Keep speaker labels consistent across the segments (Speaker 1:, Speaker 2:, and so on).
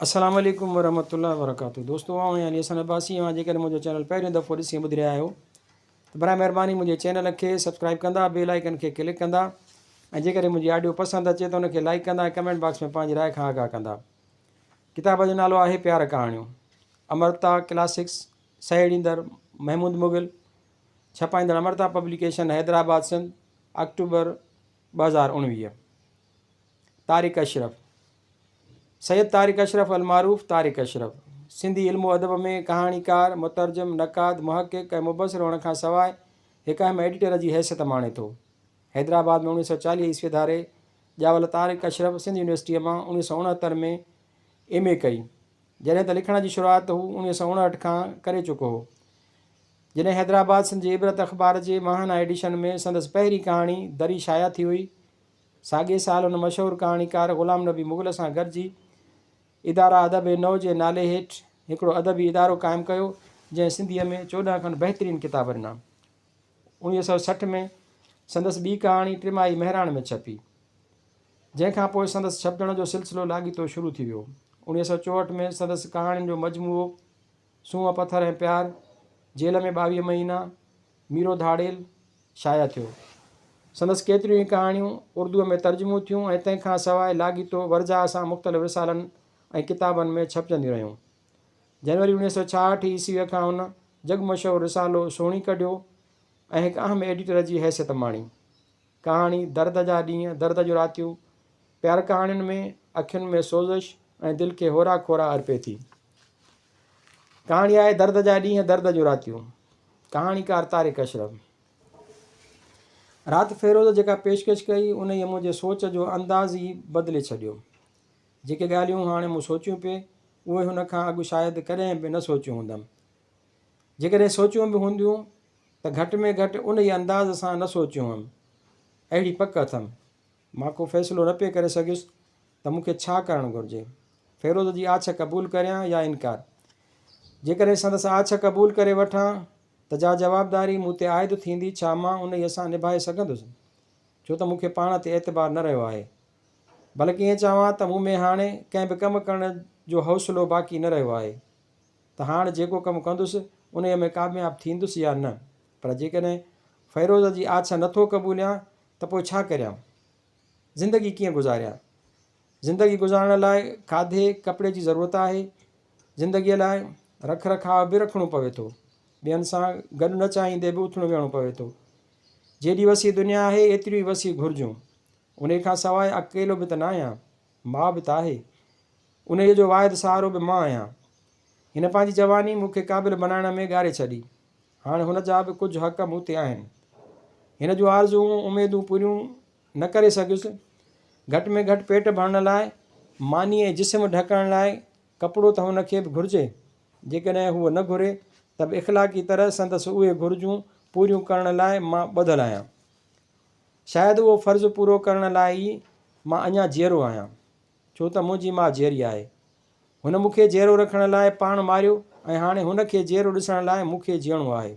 Speaker 1: السلام عليڪم ورحمة الله وبرڪاته دوستو آئون آهيان علي حسن عباسي اوهان جيڪڏهن منهنجو چينل پهريون دفعو ڏسي ۽ ٻڌي رهيا آهيو ته برائي مهرباني منهنجي چينل کي سبسڪرائب ڪندا بيل آئيڪن کي ڪلڪ ڪندا ۽ جيڪڏهن منهنجي آڊيو پسند اچي ته ان کي لائڪ ڪندا ۽ ڪمينٽ باڪس ۾ پنهنجي راء کان آگاهه ڪندا ڪتاب جو نالو آهي پيار ڪهاڻيون امرتا ڪلاسڪس سهيڙيندڙ محمود مغل ڇپائيندڙ امرتا پبليڪيشن حيدرآباد سنڌ آڪٽوبر 2019 طارق اشرف، سيد طارق اشرف المعروف طارق اشرف، سنڌي علم و ادب ۾ ڪهاڻيڪار، مترجم، نقاد، محقق ۽ مبصر هئڻ کان سواء هڪ اهم ايڊيٽر جي حيثيت ماڻي ٿو. حيدرآباد ۾ 1940 عيسوي ڌاري ڄاول طارق اشرف سنڌ يونيورسٽيء مان 1969 ۾ ايم اي ڪئي. جڏهن ته لکڻ جي شروعات هو 1959 کان ڪري چڪو هو. جڏهن حيدرآباد سنڌ جي عبرت اخبار جي ماهانه ايڊيشن ۾ سندس پهرين ڪهاڻي دري شايع ٿي هئي. ساڳئي سال هن مشهور ڪهاڻيڪار غلام نبي مغل سان گڏجي اداره ادب نو جي نالي هيٺ هڪڙو ادبي ادارو قائم ڪيو، جنهن سنڌيء ۾ 14 کن بهترين ڪتاب ڏنا. 1960 ۾ سندس ٻي ڪهاڻي ٽماهي مهراڻ ۾ ڇپي، جنهن کان پوء سندس ڇپجڻ جو سلسلو لاڳيتو شروع ٿي ويو. 1964 ۾ سندس ڪهاڻين جو مجموعو سونهن پٿر ۽ پيار، جيل ۾ 22 مهينا، ميرو ڌاڙيل، شايع ٿيو. سندس ڪيتريون ئي ڪهاڻيون اردوء ۾ ترجمو ٿيون ۽ تنهن کان سواء لاڳيتو ورجاء سان مختلف رسالن ۽ ڪتابن ۾ ڇپجنديون رهيون. جنوري 1966 عيسويء کان هن جڳ مشهور رسالو سهڻي ڪڍيو ۽ هڪ اهم ايڊيٽر جي حيثيت ماڻي. ڪهاڻي درد جا ڏينهن درد جون راتيون، پيار ڪهاڻين ۾ اکين ۾ سوزش ۽ دل کي هورا کورا ارپي ٿي. ڪهاڻي آهي درد جا ڏينهن درد جون راتيون. ڪهاڻيڪار طارق اشرف. رات فيروز جيڪا پيشڪش ڪئي انهيء منهنجي سوچ جو انداز ئي بدلي ڇڏيو. جيڪي ڳالهيون هاڻي مون سوچيون پئي اهي هن کان اڳ شايد ڪڏهن به نه سوچيون هوندم. جيڪڏهن سوچيون به هونديون ته گهٽ ۾ گهٽ انهيء انداز سان نه سوچيون هئم. اهڙي پڪ اٿم. مان ڪو فيصلو نه پئي ڪري سگهيس ته مون کي ڇا ڪرڻ گهرجي؟ فيروز جي آڇ قبول ڪريان يا انڪار؟ جيڪڏهن سندس آڇ قبول ڪري وٺان ته جا جوابداري مون تي عائد ٿيندي ڇا مان انهيء سان نڀائي سگهندس؟ ڇو ته مون کي پاڻ تي اعتبار نه رهيو آهي. بلڪ ائين چوان ته مون ۾ هاڻي ڪنهن به ڪم ڪرڻ جو حوصلو باقي نه رهيو آهي ته هاڻ جيڪو ڪم ڪندس انهيء ۾ ڪامياب ٿيندس يا نه؟ پر جيڪڏهن فيروز جي آڇ نه ٿو قبوليان ته پوء ڇا ڪريان؟ زندگي ڪيئن گذاريان؟ زندگي گذارڻ لاء کاڌي ڪپڙي جي ضرورت آهي. زندگيء لاء رک رکاء به رکڻو پوي ٿو. ٻين سان گڏ نه چاهيندي به اٿڻو ويهڻو پوي ٿو. جيڏي وسيع دنيا آهي، ايتريون ئي وسيع گهرجون. انهيء کان سواء اڪيلو به ته ناهيان. ماء به ته آهي. انهيء جو واحد سهارو به مان آهيان. هن پنهنجي جواني مون کي قابل بنائڻ ۾ ڳاري ڇڏي. هاڻ هن جا به ڪجهه حق مون تي آهن. هن جون آرزوئون، اميدون پوريون نه ڪري سگهيس. گهٽ ۾ گهٽ پيٽ ڀرڻ لاء ماني ۽ جسم ڍڪڻ لاء ڪپڙو ته هن کي به گهرجي. جيڪڏهن هوء نه گهري ته به اخلاقي طرح سندس اهي گهرجون پوريون ڪرڻ لاء مان ٻڌل آهيان. شايد اهو فرض پورو ڪرڻ لاء ئي مان اڃا جيئرو آهيان. ڇو ته منهنجي ماء جيئري آهي. هن مون کي جيئرو رکڻ لاء پاڻ ماريو ۽ هاڻي هن کي جيئرو ڏسڻ لاء مون کي جيئڻو آهي.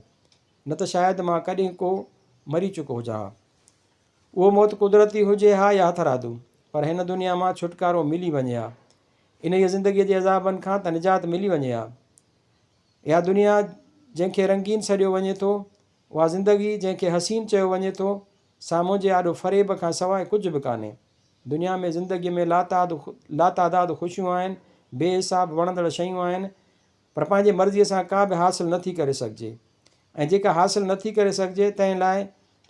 Speaker 1: نه ته شايد مان ڪڏهن ڪو مري چڪو هجان ها. اهو موت قدرتي هجي ها يا هٿرادو، پر هن دنيا مان ڇوٽڪارو ملي وڃي ها. انهيء زندگيء جي عذابن کان ته نجات ملي وڃي ها. اها دنيا جنهن کي رنگين سڏيو وڃي ٿو، اها زندگي جنهن کي حسين چيو وڃي ٿو، سا منهنجي آڏو فريب کان سواء ڪجهه به ڪانهي. دنيا ۾ زندگيء ۾ لاتعداد خوشيون آهن، بي حساب وڻندڙ شيون آهن، پر پنهنجي مرضيء سان ڪا به حاصل نه ٿي ڪري سگهجي ۽ جيڪا حاصل نه ٿي ڪري سگهجي، تنهن لاء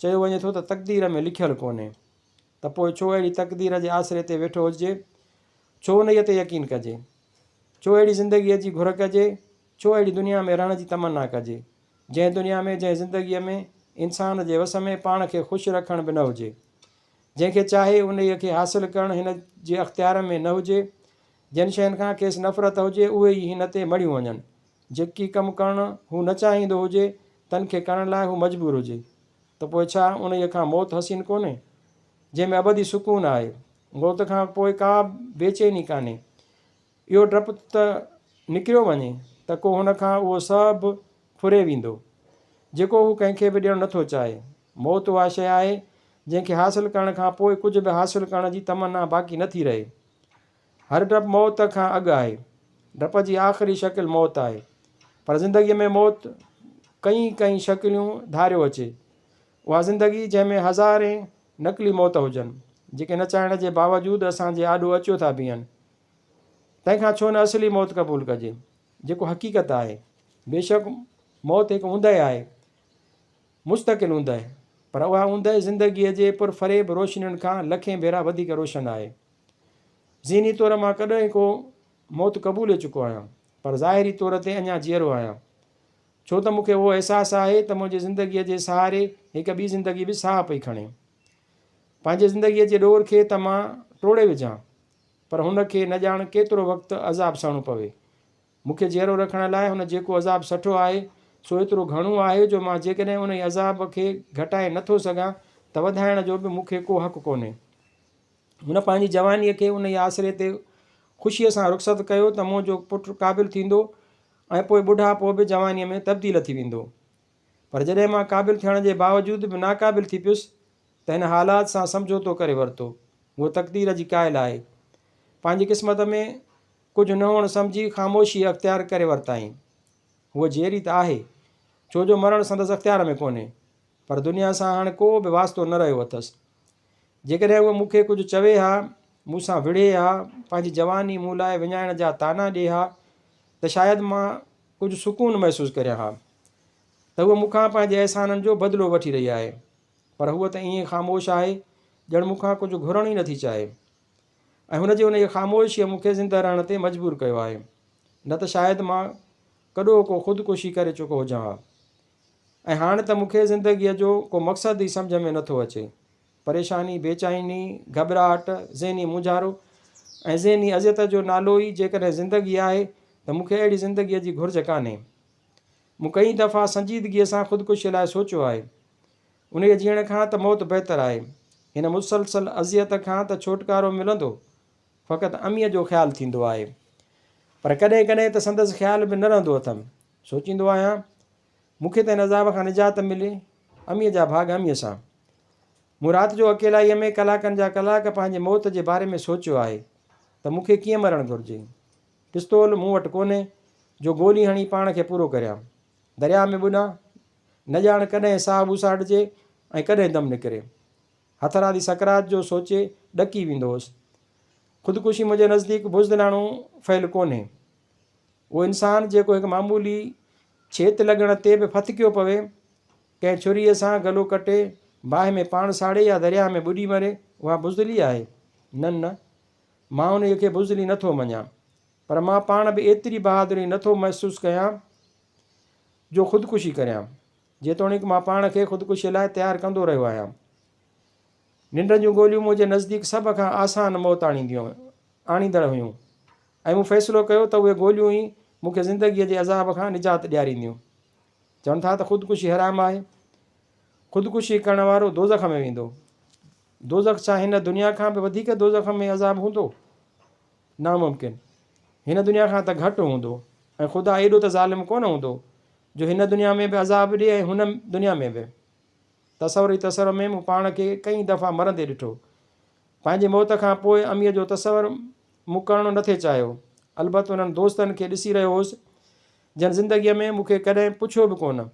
Speaker 1: چيو وڃي ٿو ته تقدير ۾ لکيل ڪونهي. ته پوء ڇو اهڙي تقدير جي آسري تي ويٺو هججي؟ ڇو انهيء تي يقين ڪجي؟ ڇو اهڙي زندگيء جي گهر ڪجي؟ ڇو اهڙي دنيا ۾ رهڻ جي تمنا ڪجي؟ جنهن دنيا ۾، جنهن زندگيء ۾ انسان جي وس ۾ پاڻ کي خوش رکڻ به نه هجي. جنهن کي چاهي انهيء کي حاصل ڪرڻ هن جي اختيار ۾ نه هجي. جن شين کان کيس نفرت هجي اهي ئي هن تي مڙهيون وڃن. جيڪي ڪم ڪرڻ هو نه چاهيندو هجي تن کي ڪرڻ لاء هو مجبور هجي. ته پوء ڇا انهيء کان موت حسين ڪونهي؟ جنهن ۾ ابدي سڪون آهي. موت کان پوء ڪا بيچيني ڪانهي. اهو ڊپ ته نڪريو وڃي ته ڪو هن کان اهو سڀ ڦري ويندو، جيڪو هو ڪنهن کي به ڏيڻ نٿو چاهي. موت اها شيء آهي، جنهن کي حاصل ڪرڻ کان پوء ڪجهه به حاصل ڪرڻ جي تمنا باقي نٿي رهي. هر ڊپ موت کان اڳ آهي. ڊپ جي آخري شڪل موت آهي. پر زندگيء ۾ موت ڪئين ڪئين شڪليون ڌاريو اچي. اها زندگي جنهن ۾ هزارين نقلي موت هجن، جيڪي نه چاهڻ جي باوجود اسان جي آڏو اچيو ٿا بيهن. تنهن کان ڇو نه اصلي موت قبول ڪجي، جيڪو حقيقت آهي. بيشڪ موت هڪ اوندهه آهي، مستقل اوندهه، پر اها اوندهه زندگيء جي پرفريب روشنين کان لکين ڀيرا وڌيڪ روشن آهي. ذهني طور مان ڪڏهن ڪو موت قبولي چڪو آهيان، پر ظاهري طور تي اڃا جيئرو آهيان. ڇو ته مون کي اهو احساس آهي ته منهنجي زندگيء جي سهاري هڪ ٻي زندگي به ساهه پئي کڻي. پنهنجي زندگيء جي ڏور کي ته مان ٽوڙي وجهان، پر هن کي نه ڄاڻ ڪيترو وقت عذاب سهڻو پوي. مون کي جيئرو رکڻ لاء هن جيڪو عذاب سٺو آهي، سو ايترو گهڻو آهي جو مان جيڪڏهن انهيء عذاب کي گهٽائي نه ٿو سگهان ته وڌائڻ جو به مون کي ڪو حق ڪونهي. هن پنهنجي جوانيء کي انهيء آسري تي خوشيء سان رخصت ڪيو ته منهنجو پٽ قابل ٿيندو ۽ پوء ٻڍاپو به جوانيء ۾ تبديل ٿي ويندو. پر جڏهن مان قابل ٿيڻ جي باوجود به ناقابل ٿي پيس ته هن حالات سان سمجهوتو ڪري ورتو. هوء تقدير جي قائل آهي. پنهنجي قسمت ۾ ڪجهه نه هئڻ سمجهي خاموشي اختيار ڪري ورتائين. هوء جيئري ته آهي، ڇو جو مرڻ سندس اختيار ۾ ڪونهي. پر دنيا سان هاڻ ڪو به واسطو نه رهيو اٿس. جيڪڏهن هوء مون کي ڪجهه چوي ها، مون سان وڙهي ها، پنهنجي جواني مون لاء وڃائڻ جا طعنا ڏئي ها ته شايد مان ڪجهه سڪون محسوس ڪريان ها ته هوء مون کان پنهنجي احسانن جو بدلو وٺي رهي آهي. پر هوء ته ائين خاموش آهي ڄڻ مون کان ڪجهه گهرڻ ئي نٿي چاهي. ۽ هن جي انهيء خاموشيء مون کي زنده رهڻ تي مجبور ڪيو آهي. نه ته شايد مان ڪڏهوڪو خودڪشي ڪري چڪو هجان ها. ۽ هاڻ ته مون کي زندگيء جو ڪو مقصد ئي سمجهه ۾ نٿو اچي. پريشاني، بيچيني، گهٻراهٽ، ذهني مونجهارو ۽ ذهني اذيت جو نالو ئي جيڪڏهن زندگي آهي ته مون کي اهڙي زندگيء جي گهرج ڪانهي. مون ڪئين دفعا سنجيدگيء سان خودڪشيء لاء سوچيو آهي. انهيء جيئڻ کان ته موت بهتر آهي. هن مسلسل اذيت کان ته ڇوٽڪارو ملندو. فقط اميء جو خيال ٿيندو آهي. پر ڪڏهن ڪڏهن ته سندس خيال به نه رهندو اٿم. سوچيندو آهيان، مون کي ته هن عذاب کان نجات ملي، اميء جا ڀاڳ اميء سان. مون رات جو اڪيلائيء ۾ ڪلاڪن جا ڪلاڪ پنهنجي موت جي باري ۾ سوچيو آهي ته مون کي ڪيئن مرڻ گهرجي. پستول مون وٽ ڪونهي جو گولي هڻي پاڻ کي پورو ڪريان. درياء ۾ ٻڏان، نه ڄاڻ ڪڏهن ساهه ٻوساٽجي ۽ ڪڏهن دم نڪري. هٿرادي سڪرات جو سوچي ڏڪي ويندو هوس. خودڪشي منهنجي نزديڪ بزدلاڻو فعل ڪونهي. اهو انسان جيڪو هڪ معمولي ڇيت لڳڻ تي به ڦٿڪيو پوي، ڪنهن ڇريء سان گلو ڪٽي، باهه ۾ پاڻ ساڙي يا درياهه ۾ ٻڏي مري، اها بزدلي آهي؟ نه نه، مان انهيء کي بزدلي نه ٿو مڃان. پر مان پاڻ به ايتري بهادري نه ٿو محسوس ڪيان جو خودڪشي ڪريان. جيتوڻيڪ مان پاڻ کي خودڪشيء لاء تيار ڪندو رهيو آهيان. ننڊ جون گوليون منهنجي نزديڪ سڀ کان آسان موت آڻيندڙ هيون ۽ مون فيصلو ڪيو ته اهي گوليون ئي مون کي زندگيء جي عذاب کان نجات ڏيارينديون. چون ٿا ته خودڪشي حرام آهي. خودڪشي ڪرڻ وارو دوزخ ۾ ويندو. دوزخ ڇا هن دنيا کان به وڌيڪ دوزخ ۾ عذاب هوندو؟ ناممڪن. هن دنيا کان ته گهٽ هوندو ۽ خدا ايڏو ته ظالم ڪونه هوندو جو هن دنيا ۾ به عذاب ڏئي ۽ هن دنيا ۾ به. تصور ئي تصور ۾ مون پاڻ کي ڪئين دفعا مرندي ڏٺو. پنهنجي موت کان پوء اميء جو تصور مون ڪرڻو نه ٿي چاهيو. البت انهن دوستن کي ڏسي رهيو هوس، جن زندگيء ۾ مون کي ڪڏهن پڇيو به ڪونه.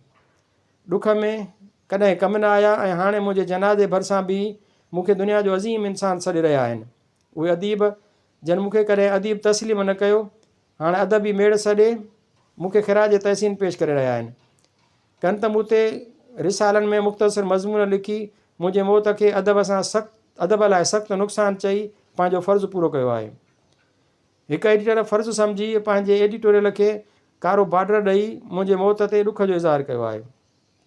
Speaker 1: ڏک ۾ ڪڏهن ڪم نه آيا ۽ هاڻي منهنجي جنازي ڀرسان بيهي مون کي دنيا جو عظيم انسان سڏي رهيا آهن. اهي اديب، جن مون کي ڪڏهن اديب تسليم نه ڪيو، هاڻ ادبي ميڙ سڏي مون کي خراج تحسين پيش ڪري رهيا آهن. ڪن ته مون تي رسالن ۾ مختصر مضمون لکي منهنجي موت کي ادب سان سخت ادب لاء سخت نقصان چئي پنهنجو فرض پورو ڪيو آهي. هڪ ايڊيٽر فرض سمجهي پنهنجي ايڊيٽوريل کي ڪارو بارڊر ڏئي منهنجي موت تي ڏک جو اظهار ڪيو آهي.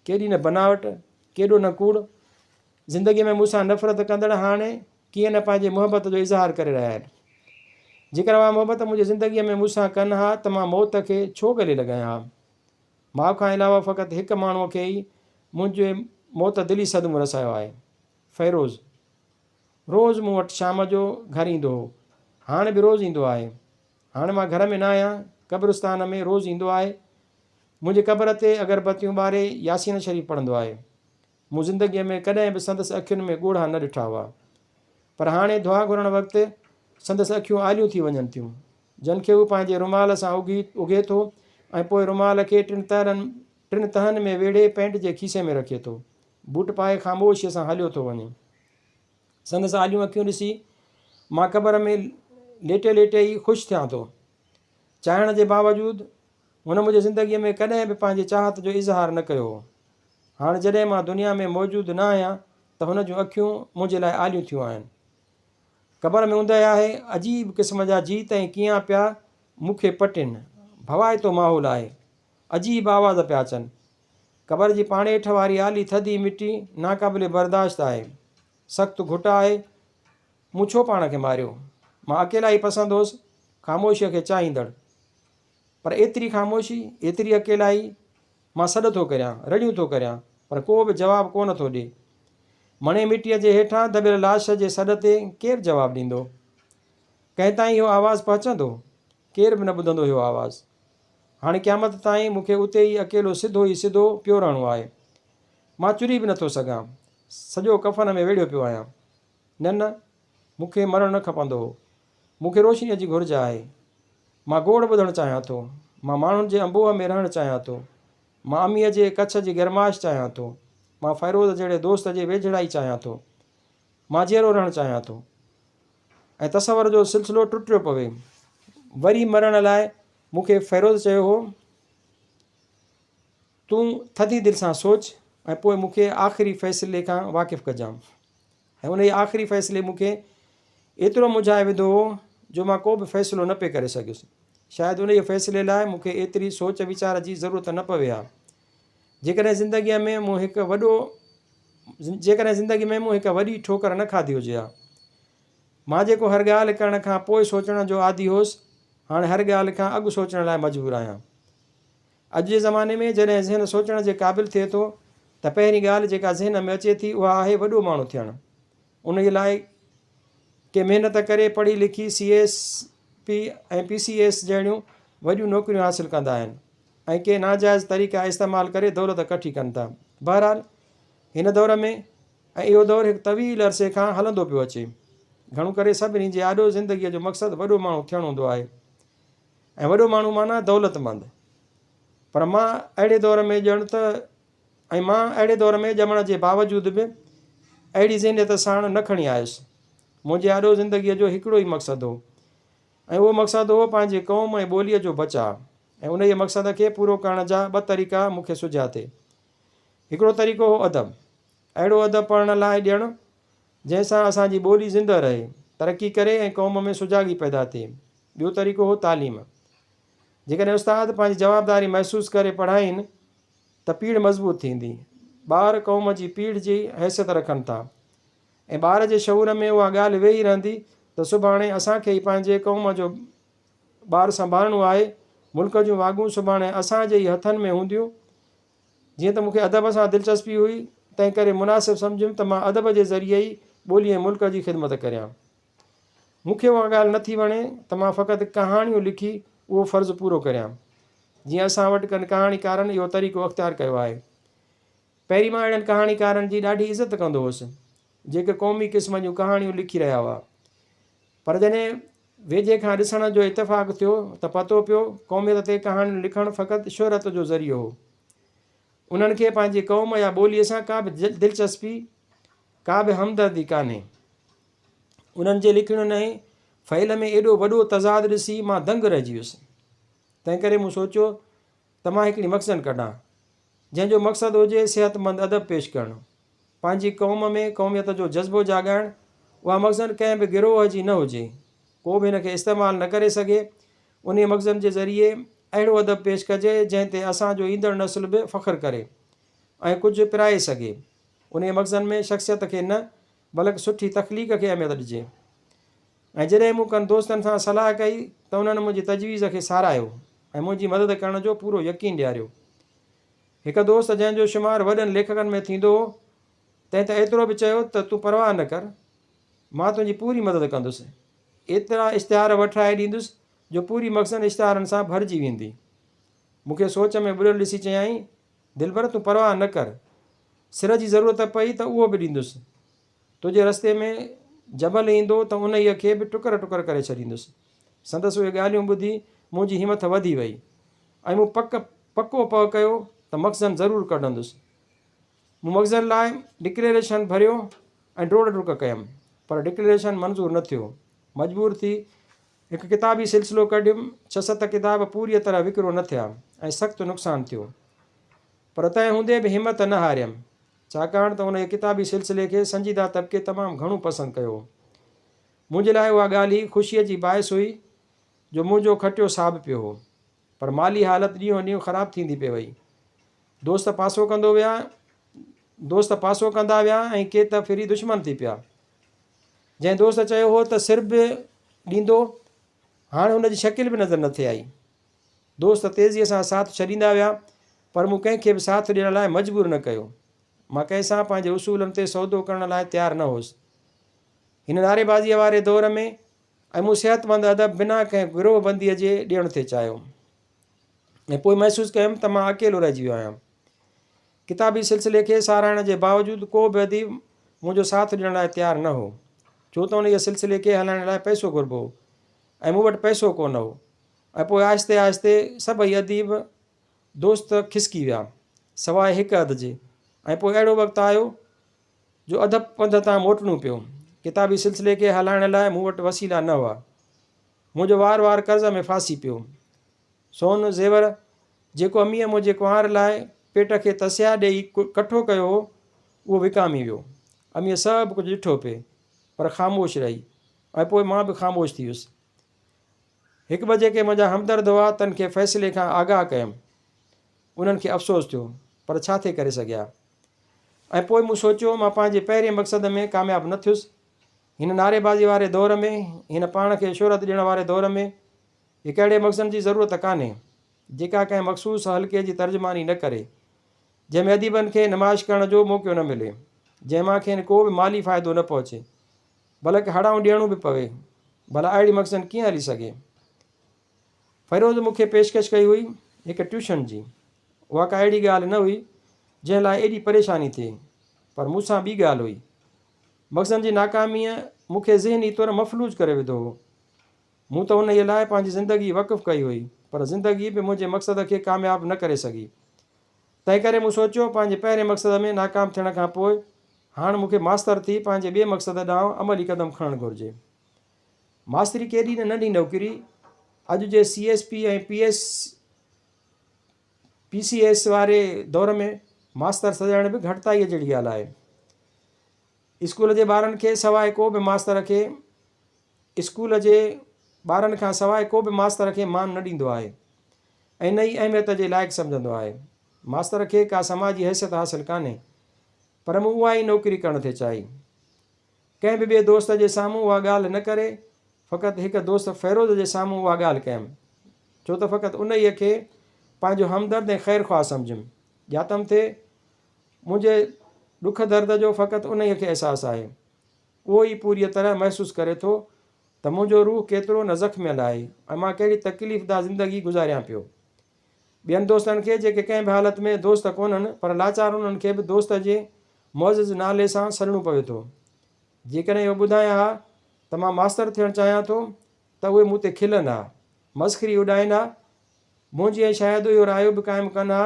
Speaker 1: ڪيڏي نه بناوٽ، ڪيڏو نه ڪوڙ! زندگيء ۾ مون سان نفرت ڪندڙ هاڻي ڪيئن نه پنهنجي محبت جو اظهار ڪري رهيا آهن. جيڪر اها محبت منهنجي زندگيء ۾ مون سان ڪن ها ته مان موت کي ڇو ڳلي لڳايان ها؟ ماء کان علاوه فقط هڪ ماڻهوء کي ئي منهنجي موت دلي صدمو رسايو آهي. فيروز. روز مون وٽ شام جو گهر ايندو هو. هاڻ به روز ايندو آهي. هاڻ مان گهر ۾ نه آهيان، قبرستان ۾ روز ايندو آهي. منهنجي قبر تي اگربتيون ٻاري ياسين شريف پڙهندو آهي. مون زندگيء ۾ ڪڏهن به سندس اکين ۾ ڳوڙها نه ڏٺا هئا. پر هاڻي دعا گهرڻ وقت سندس اکيون آليون ٿي وڃن ٿيون، جن کي هو پنهنجي رومال سان اگهي اگهي ٿو ۽ پوء رومال کي ٽن تهرن ٽن تهن ۾ ويڙهي پينٽ جي کيسي ۾ رکي ٿو. بوٽ پائي خاموشيء سان هليو ٿو وڃي. سندس آليون اکيون ڏسي مان قبر ۾ ليٽي ليٽي ئي خوش ٿيان ٿو. چاهڻ جي باوجود هن منهنجي زندگيء ۾ ڪڏهن به پنهنجي چاهت جو اظهار نه ڪيو هو. هاڻ جڏهن مان دنيا ۾ موجود نه آهيان ته هن جون اکيون منهنجي لاء آليون ٿيون آهن. قبر ۾ اوندهه آهي، عجيب قسم جا جيت ۽ ڪيئان پيا مون کي پٽين. ڀوائتو ماحول آهي. عجيب آواز پيا اچن. قبر جي پاڻيٺ واري آلي ٿڌي مٽي ناقابل برداشت آهي. سخت گهٽ آهي. مون ڇو پاڻ کي ماريو؟ مان اڪيلائي پسند هوس، خاموشيء کي چاهيندڙ. پر ايتري خاموشي، ايتري اڪيلائي، مان سڏ ٿو ڪريان، رڙيون ٿو ڪريان، پر ڪو به جواب ڪو نه ٿو ڏئي. مڻي مٽيء جي هيٺان دٻيل لاش جي سڏ تي ڪير جواب ڏيندو؟ ڪنهن تائين اهو آواز پهچندو؟ ڪير به نه ٻڌندو اهو آواز. هاڻي قيامت تائين مون کي اتي ئي اڪيلو سڌو ئي سڌو پيو رهڻو آهي. مان چري به نٿو سگهان. سڄو ڪفن ۾ ويڙهيو پيو آهيان. نه نه، مون کي مرڻ نه کپندو هو. مون کي روشنيء جي گهرج آهي. مان گوڙ ٻڌڻ چاهيان ٿو. مان ماڻهن جي انبوهه ۾ رهڻ چاهيان ٿو. مان اميء جي ڪڇ جي گرمائش چاهيان ٿو. مان فيروز جهڙي دوست جي ويجهڙائي چاهيان ٿو. مان جيئرو رهڻ چاهيان ٿو. ۽ تصور جو سلسلو ٽٽيو پوي. وري مرڻ لاء مون کي فيروز چيو هو، تون ٿڌي دل سان سوچ ۽ پوء مون کي آخري فيصلي کان واقف ڪجان. ۽ انهيء آخري فيصلي مون کي ايترو منجهائي وڌو هو جو مان ڪو به فيصلو نه پئي ڪري سگهيس. شايد انهيء فيصلي لاء مون کي ايتري سوچ ويچار جي ضرورت نه پوي ها. جيڪڏهن زندگيء ۾ مون هڪ وڏو جيڪڏهن زندگيء ۾ مون هڪ وڏي ٺوڪر نه کاڌي هجي ها. مان جيڪو هر ڳالهه ڪرڻ کان پوء سوچڻ جو عادي هوس، هاڻي هر ڳالهه کان اڳ سوچڻ لاء مجبور آهيان. اڄ جي زماني ۾ جڏهن ذهن سوچڻ جي قابل ٿئي ٿو ته پهرين ڳالهه جيڪا ذهن ۾ اچي ٿي اها آهي وڏو ماڻهو ٿيڻ. انهيء لاء ڪي محنت ڪري پڙهي لکي C S P ۽ P C S جهڙيون وڏيون نوڪريون حاصل ڪندا آهن ۽ ڪي ناجائز طريقا استعمال ڪري دولت ڪٺي ڪن ٿا. بهرحال هن دور ۾ ۽ اهو دور هڪ طويل عرصي کان هلندو پيو اچي. گهڻو ڪري سڀني جي آڏو زندگيء جو مقصد وڏو ماڻهو ٿيڻ هوندو آهي. ۽ وڏو ماڻهو معنيٰ دولتمند. پر مان اهڙي دور ۾ ڄڻ ته ۽ مان اهڙي دور ۾ ڄمڻ جي باوجود به اهڙي ذهنيت ساڻ نه کڻي آيس. منهنجي آڏو زندگيء جو هڪڙو ئي مقصد هو ۽ اهو مقصد هو پنهنجي قوم ۽ ٻوليء جو بچاء ۽ انهيء مقصد کي پورو ڪرڻ جا ٻه طريقا مون کي سجهيا ٿي. هڪڙو طريقو هو ادب. اهڙو ادب پڙهڻ لاء ڏيڻ جنهن سان اسان جي ٻولي زنده رهي، ترقي ڪري ۽ قوم ۾ سجاڳي پيدا ٿئي. ٻيو طريقو هو تعليم. جيڪڏهن استاد پنهنجي جوابداري محسوس ڪري پڙهائين ته پيڙهه مضبوط ٿيندي. ٻار قوم جي پيڙهه جي حيثيت رکن ٿا ۽ ٻار جي شعور ۾ اها ڳالهه ويهي رهندي ته سڀاڻي اسان کي ئي پنهنجي قوم جو ٻار سنڀالڻو آهي، ملڪ جون واڳون سڀاڻي اسان جي ئي هٿن ۾ هونديون. جيئن ته مون کي ادب سان دلچسپي هئي، تنهنڪري مناسب سمجهيم ته مان ادب جي ذريعي ئي ٻولي ۽ ملڪ جي خدمت ڪريان. مون کي اها ڳالهه نه ٿي وڻي ته مان فقط ڪهاڻيون لکي اهو فرض پورو ڪريان، جيئن اسان وٽ ڪن ڪهاڻيڪارن اهو طريقو اختيار ڪيو آهي. پهرين مان اهڙن ڪهاڻيڪارن جي ڏاڍي عزت ڪندو هوس، جيڪي قومي قسم جون ڪهاڻيون لکي رهيا هئا. پر جڏهن ويجهي کان ڏسڻ جو اتفاق ٿيو ته پتو پيو قوميت تي ڪهاڻيون لکڻ فقط شهرت جو ذريعو هو. انهن کي پنهنجي قوم يا ٻوليء سان ڪا به دلچسپي، ڪا به همدردي ڪانهي. انهن جي لکڻين ۽ فعل ۾ ايڏو وڏو تضاد ڏسي مان دنگ رهجي ويس. تنهنڪري مون سوچيو ته مان هڪڙي مخزن ڪڍان، جنهن جو مقصد هجي صحتمند ادب پيش ڪرڻ، پنهنجي قوم ۾ قوميت جو جذبو جاڳائڻ، اها مخزن ڪنهن به گروهه جي نه هجي، ڪو به هن کي استعمال نه ڪري سگهي، انهيء مخزن جي ذريعي اهڙو ادب پيش ڪجي، جنهن تي اسان جو ايندڙ نسل به فخر ڪري ۽ ڪجهه پرائي سگهي. انهيء مخزن ۾ شخصيت کي نه بلڪ سٺي تخليق کي اهميت ڏجي. ۽ جڏهن مون ڪن دوستن سان صلاح ڪئي ته انهن منهنجي تجويز کي ساراهيو ۽ منهنجي مدد ڪرڻ جو پورو يقين ڏياريو. هڪ دوست جنهن جو شمار وڏن ليکڪن ۾ ٿيندو هو، تنهن ته ايترو به چيو ته تون پرواهه نه ڪر، مان تنهنجي پوري مدد ڪندس. ايترا اشتهار وٺرائي ڏيندس جو پوري مخزن اشتهارن سان ڀرجي ويندي. مون کي سوچ ۾ ٻڏل ڏسي چيائين، دلبر تون پرواهه نه ڪر. سر جي ضرورت پئي ته اهو به ڏيندس. تنهنجي رستي ۾ جبل ايندو ته انهيء کي به ٽڪر ٽڪر ڪري ڇڏيندس. سندس اهي ڳالهيون ٻڌي منهنجي همٿ وڌي وئي ۽ مون پڪ پڪو پهه ڪيو ته مخزن ضرور ڪڍندس. مون مخزن لاء ڊڪليريشن ڀريو ۽ ڊوڙ ڊڪ ڪيم، پر ڊڪليريشن منظور نه ٿيو. مجبور ٿي هڪ ڪتابي سلسلو ڪڍيم، ڇهه ست ڪتاب پوريء طرح وڪرو نه ٿيا ۽ سخت نقصان ٿيو. پر تنهن هوندي به همت نه هاريم، ڇاڪاڻ ته انهيء ڪتابي سلسلي کي سنجيده طبقي تمام گهڻو پسند ڪيو هو. منهنجي لاء اها ڳالهه ئي خوشيء جي باعث هئي جو منهنجو کٽيو صاحب پيو هو. پر مالي حالت ڏينهون ڏينهن خراب ٿيندي پئي وئي. دوست پاسو ڪندو ويا، دوست پاسو ڪندا ويا ۽ ڪي ته ڦري دشمن ٿي پيا. جنهن دوست چيو هو ته سر به ڏيندو، هاڻ هن جي شڪل به نظر نٿي آئي. دوست تيزيء سان ساٿ ڇڏيندا ويا، پر مون ڪنهن کي به ساٿ ڏيڻ لاء مجبور نه ڪيو. مان ڪنهن سان پنهنجي اصولن تي سودو ڪرڻ لاء تيار نه هوس. هن نعريبازيء واري دور ۾ ۽ مون صحتمند ادب بنا ڪنهن گروهه بنديء جي ڏيڻ ٿي چاهيو ۽ پوء محسوس ڪيم ته مان اڪيلو رهجي ويو آهيان. ڪتابي سلسلي کي ساراهڻ جي باوجود ڪو به اديب منهنجو ساٿ ڏيڻ لاء تيار نه هو، ڇو ته انهيء سلسلي کي هلائڻ لاء پئسو گهربو هو ۽ مون وٽ پئسو ڪو نه هو ۽ پوء آهستي آهستي سڀئي اديب دوست کسڪي ويا، سواء هڪ اڌ جي ۽ پوء اهڙو وقت آيو جو اڌ پنڌ تان موٽڻو پيو. ڪتابي سلسلي کي هلائڻ لاء مون وٽ وسيلا نه هئا. منهنجو وار وار قرض ۾ ڦاسي پيو. سون زيور، جيڪو اميء منهنجي ڪنوار لاء پيٽ کي تسيا ڏيئي ڪٺو ڪيو هو، اهو وڪامي ويو. اميء سڀ ڪجهه ڏٺو پئي، پر خاموش رهي ۽ پوء مان به خاموش ٿي ويس. هڪ ٻه جيڪي منهنجا همدرد هئا، تن کي فيصلي کان آگاهه ڪيم. انهن کي افسوس ٿيو، پر ڇا ٿي ڪري سگهيا؟ ۽ پوء مون سوچيو، مان پنهنجي پهرين مقصد ۾ ڪامياب نه ٿيس. هن نعريبازي واري دور ۾، هن پاڻ کي شهرت ڏيڻ واري دور ۾، هڪ اهڙي مخزن جي ضرورت ڪانهي، جيڪا ڪنهن مخصوص حلقي جي ترجماني نه ڪري، جنهن ۾ اديبن کي نمائش ڪرڻ جو موقعو نه ملي، جنهن مان کين ڪو به مالي فائدو نه پهچي، بلڪ هڙائون ڏيڻو به پوي. ڀلا اهڙي مخزن ڪيئن هلي سگهي؟ فيروز مون کي پيشڪش ڪئي هئي هڪ ٽيوشن جي. اها ڪا اهڙي ڳالهه نه هئي جنهن لاء ايڏي پريشاني ٿئي. پر مون سان ٻي ڳالهه هئي. مخزن جي ناڪاميء مون کي ذهني طور مفلوج ڪري وڌو هو. مون ته انهيء لاء پنهنجي زندگي وقف ڪئي هئي، پر زندگي به منهنجي مقصد کي ڪامياب نه ڪري سگهي. تنهنڪري مون سوچيو پنهنجي پهرين مقصد ۾ ناڪام ٿيڻ کان پوء هاڻ مون کي ماستر ٿي پنهنجي ٻئي مقصد ڏانهن عملي قدم کڻڻ گهرجي. ماستري ڪيڏي نه ننڍي نوڪري، اڄ جي C S P ۽ P S P C S واري دور ۾ ماستر سڏائڻ به گهٽتائيء جهڙي ڳالهه آهي. اسڪول جي ٻارن کي سواء ڪو به ماستر کي اسڪول جي ٻارن کان سواء ڪو به ماستر کي مان نه ڏيندو آهي ۽ نه ئي اهميت جي لائق سمجهندو آهي. ماستر کي ڪا سماجي حيثيت حاصل ڪانهي. پر مون اها ئي نوڪري ڪرڻ ٿي چاهي. ڪنهن به ٻئي دوست جي سامهون اها ڳالهه نه ڪري، فقط هڪ دوست فيروز جي سامهون اها ڳالهه ڪيم، ڇو ته فقط انهيء کي پنهنجو همدرد ۽ خير خواهه سمجهيم. ڄاتم ٿي، منهنجي ڏک درد جو فقط انهيء کي احساس آهي. اهو ئي پوريء طرح محسوس ڪري ٿو ته منهنجو روح ڪيترو نه زخميل آهي ۽ مان ڪهڙي تڪليف ده زندگي گذاريان پيو. ٻين دوستن کي جيڪي ڪنهن به حالت ۾ دوست ڪونهن پر لاچار انهن کي به دوست جي معزز نالي سان سڏڻو پوي ٿو. جيڪڏهن اهو ٻڌايان ها ته مان ماستر ٿيڻ چاهيان ٿو ته اهي مون تي کلن ها، مسخري اڏائين ها، منهنجي ۽ شايد اهو رايو به قائم ڪن ها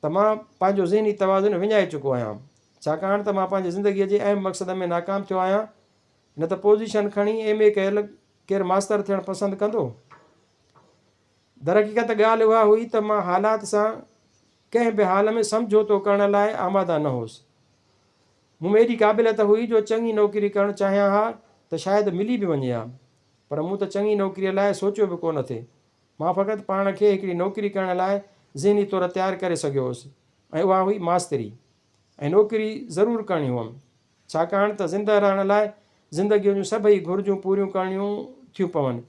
Speaker 1: ته مان پنهنجو ذهني توازن وڃائي چڪو آهيان ڇاڪاڻ ته مان پنهنجي زندگيء جي اهم مقصد ۾ ناڪام ٿيو آهيان نه ته پوزيشن کڻي ايم اي ڪيل ڪير ماستر ٿيڻ پسند ڪندو؟ درحقيقت ڳالهه اها هئي ته مان حالات سان ڪنهن به حال ۾ سمجهوتو ڪرڻ لاء آماده نه هوس. مون ۾ ايڏي قابليت هئي جو چڱي نوڪري ڪرڻ چاهيان ها ته شايد ملي به وڃي ها. پر مون ته چڱي نوڪريء لاء سوچيو به ڪونه ٿي. مان فقط پاڻ کي هڪڙي نوڪري ڪرڻ لاء ذهني طور تيار ڪري سگهيو هوس ۽ اها هئي ماستري. ۽ نوڪري ضرور ڪرڻي هئم. ڇاڪاڻ ته زنده رهڻ لاء زندگيء جون سڀئي گهرجون پوريون ڪرڻيون ٿيون پون.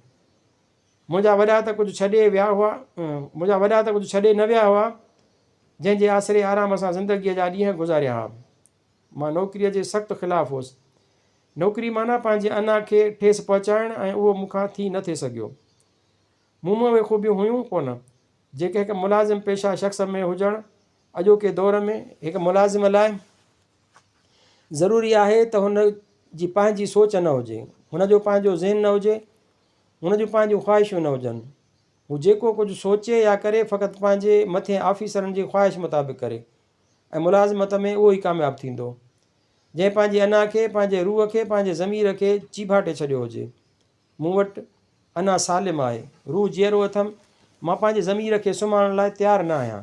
Speaker 1: منهنجا وڏا ته ڪجهه ڇڏي ويا هئا، منهنجا وڏا ته ڪجهه ڇڏي نه ويا هئا، جنهن جي آسري آرام سان زندگيء جا ڏينهن گذاريان ها. مان نوڪريء جي سخت خلاف هوس. نوڪري معنيٰ پنهنجي انا کي ٺيس پهچائڻ ۽ اهو مون کان ٿي نه ٿي سگهيو. مون ۾ اهي خوبيون هيون ڪونه، جيڪي هڪ ملازم پيشه شخص ۾ هجڻ اڄوڪي دور ۾ هڪ ملازم لاء ضروري آهي ته هن جي پنهنجي سوچ نه هجي، هن جو پنهنجو ذهن نه هجي، هن جون پنهنجون خواهشون نه هجن. هو جيڪو ڪجهه سوچي يا ڪري فقط پنهنجي مٿين آفيسرن جي خواهش مطابق ڪري ۽ ملازمت ۾ اهو ئي ڪامياب ٿيندو، جنهن پنهنجي انا کي، پنهنجي روح کي، پنهنجي ضمير کي چيڀاٽي ڇڏيو هجي. مون وٽ انا سالم آهي، روح جيئرو اٿم، مان پنهنجي ضمير کي سمهارڻ لاء تيار نه آهيان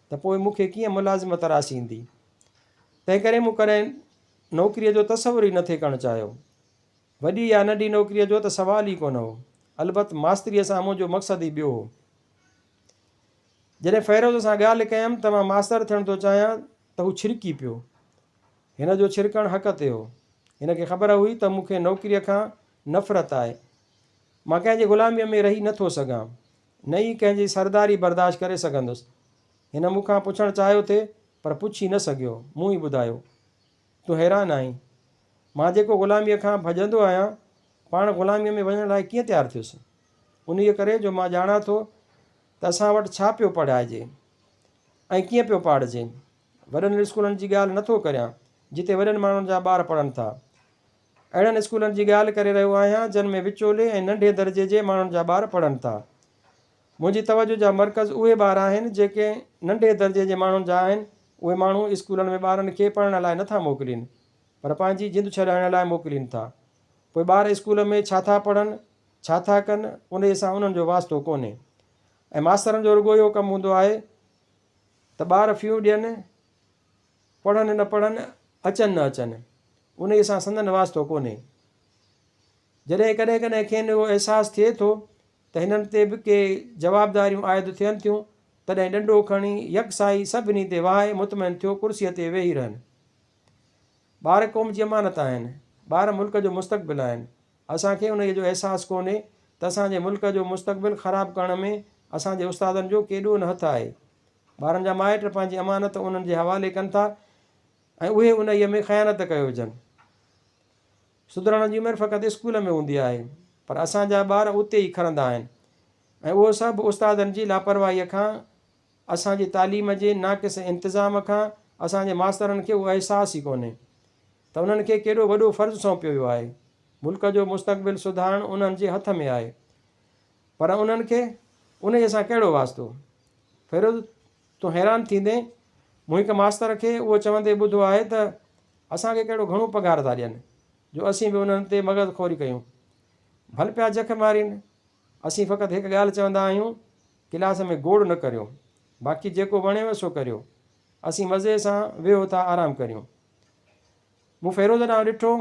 Speaker 1: ته پوء مون کي ڪيئن ملازمت راسي ايندي؟ تنهنڪري مون ڪڏهن نوڪريء جو تصور ئي نه ٿي ڪرڻ چاهيو. وڏي يا ننڍي نوڪريء جو ته سوال ئي ڪونه هو. البت ماستريء سان منهنجو مقصد ئي ٻيو هو. جڏهن فيروز سان ڳالهه ڪيم ته مان ماستر ٿيڻ ٿو چاهيان ته هو ڇرڪي پيو. هن جو ڇرڪڻ حق تي هو. هن کي خبر هئي ته مون کي نوڪريء کان نفرت آهي. مان ڪنهن جي غلاميء ۾ رهي نه ٿو سگهان. نه ئي ڪنهن جي سرداري برداشت ڪري سگهندس. هن مون کان پڇڻ چاهيو ٿي پر پڇي نه سگهيو. مون ئي ٻڌايو. تون حيران آهين. مان جيڪو غلاميء کان ڀڄندو آهيان، پاڻ غلاميء ۾ وڃڻ لاء ڪيئن تيار ٿيس؟ انهيء ڪري جو مان ڄاڻان ٿو ته اسان وٽ ڇا پيو پڙهائجي ۽ ڪيئن پيو پاڙهجي. وڏن اسڪولن جي ڳالهه نه ٿو ڪريان، جتي وڏن ماڻهن جا ٻار پڙهن ٿا. اهڙن اسڪولن جي ڳالهه ڪري رهيو آهيان، جن ۾ وچولي ۽ ننڍي درجي جي ماڻهن جا ٻار پڙهن ٿا. منهنجي توجه جا مرڪز اهي ٻار آهن، جيڪي ننڍي درجي جي ماڻهن جا آهن. اهي ماڻهو اسڪولن ۾ ٻارن کي پڙهڻ لاء نه ٿا موڪلين، پر پنهنجي جند ڇڏائڻ لاء موڪلين ٿا. پوء ٻار اسڪول ۾ ڇا ٿا پڙهن، ڇا ٿا ڪن، انهيء سان انهن جو واسطو ڪونهي. ۽ ماسترن جو رڳو اهو ڪم هوندو آهي ته ٻار فيون ڏين، پڙهن نه پڙهن، اچن نه اچن، انهيء سان سندن واسطو ڪونهي. جڏهن ڪڏهن ڪڏهن کين اهو احساس ٿئي ٿو ته هنن تي به ڪي جوابداريون عائد ٿين ٿيون، تڏهن ڏنڊو کڻي يڪساهي سڀني تي وهائي مطمئن ٿيو ڪرسيء تي ويهي رهن. ٻار قوم جي امانت آهن. ٻار ملڪ جو مستقبل آهن. اسان کي انهيء جو احساس ڪونهي ته اسان جي ملڪ جو مستقبل خراب ڪرڻ ۾ اسان جي استادن جو ڪيڏو نه هٿ آهي. ٻارن جا مائٽ پنهنجي امانت انهن جي حوالي ڪن ٿا ۽ اهي انهيء ۾ خيانت ڪيو وجهن. سڌرڻ جي عمر فقط اسڪول ۾ هوندي آهي، پر اسان جا ٻار اتي ئي کرندا آهن ۽ اهو سڀ استادن جي لاپرواهيء کان، اسان جي تعليم جي ناقص انتظام کان، اسان جي ماسترن کي اهو احساس ئي ڪونهي ته انهن کي ڪيڏو وڏو فرض سونپيو ويو آهي. ملڪ جو مستقبل سڌارڻ انهن جي هٿ ۾ آهي، پر انهن کي انهيء سان ڪهڙو واسطو؟ فيروز، تون حيران ٿيندين، مون هڪ ماستر کي اهو چوندي ٻڌو آهي ته اسان کي ڪهڙو گهڻو پگهار ٿا ڏين، جو اسين به انهن تي مغز خوري ڪيون. ڀل پيا جک مارين. اسين فقط هڪ ڳالهه چوندا آهيون، ڪلاس ۾ گوڙ نه ڪريو، باقي جيڪو وڻيو سو ڪريو. اسين مزي سان ويهو ٿا آرام ڪريون. مون فيروز ڏانهن ڏٺو،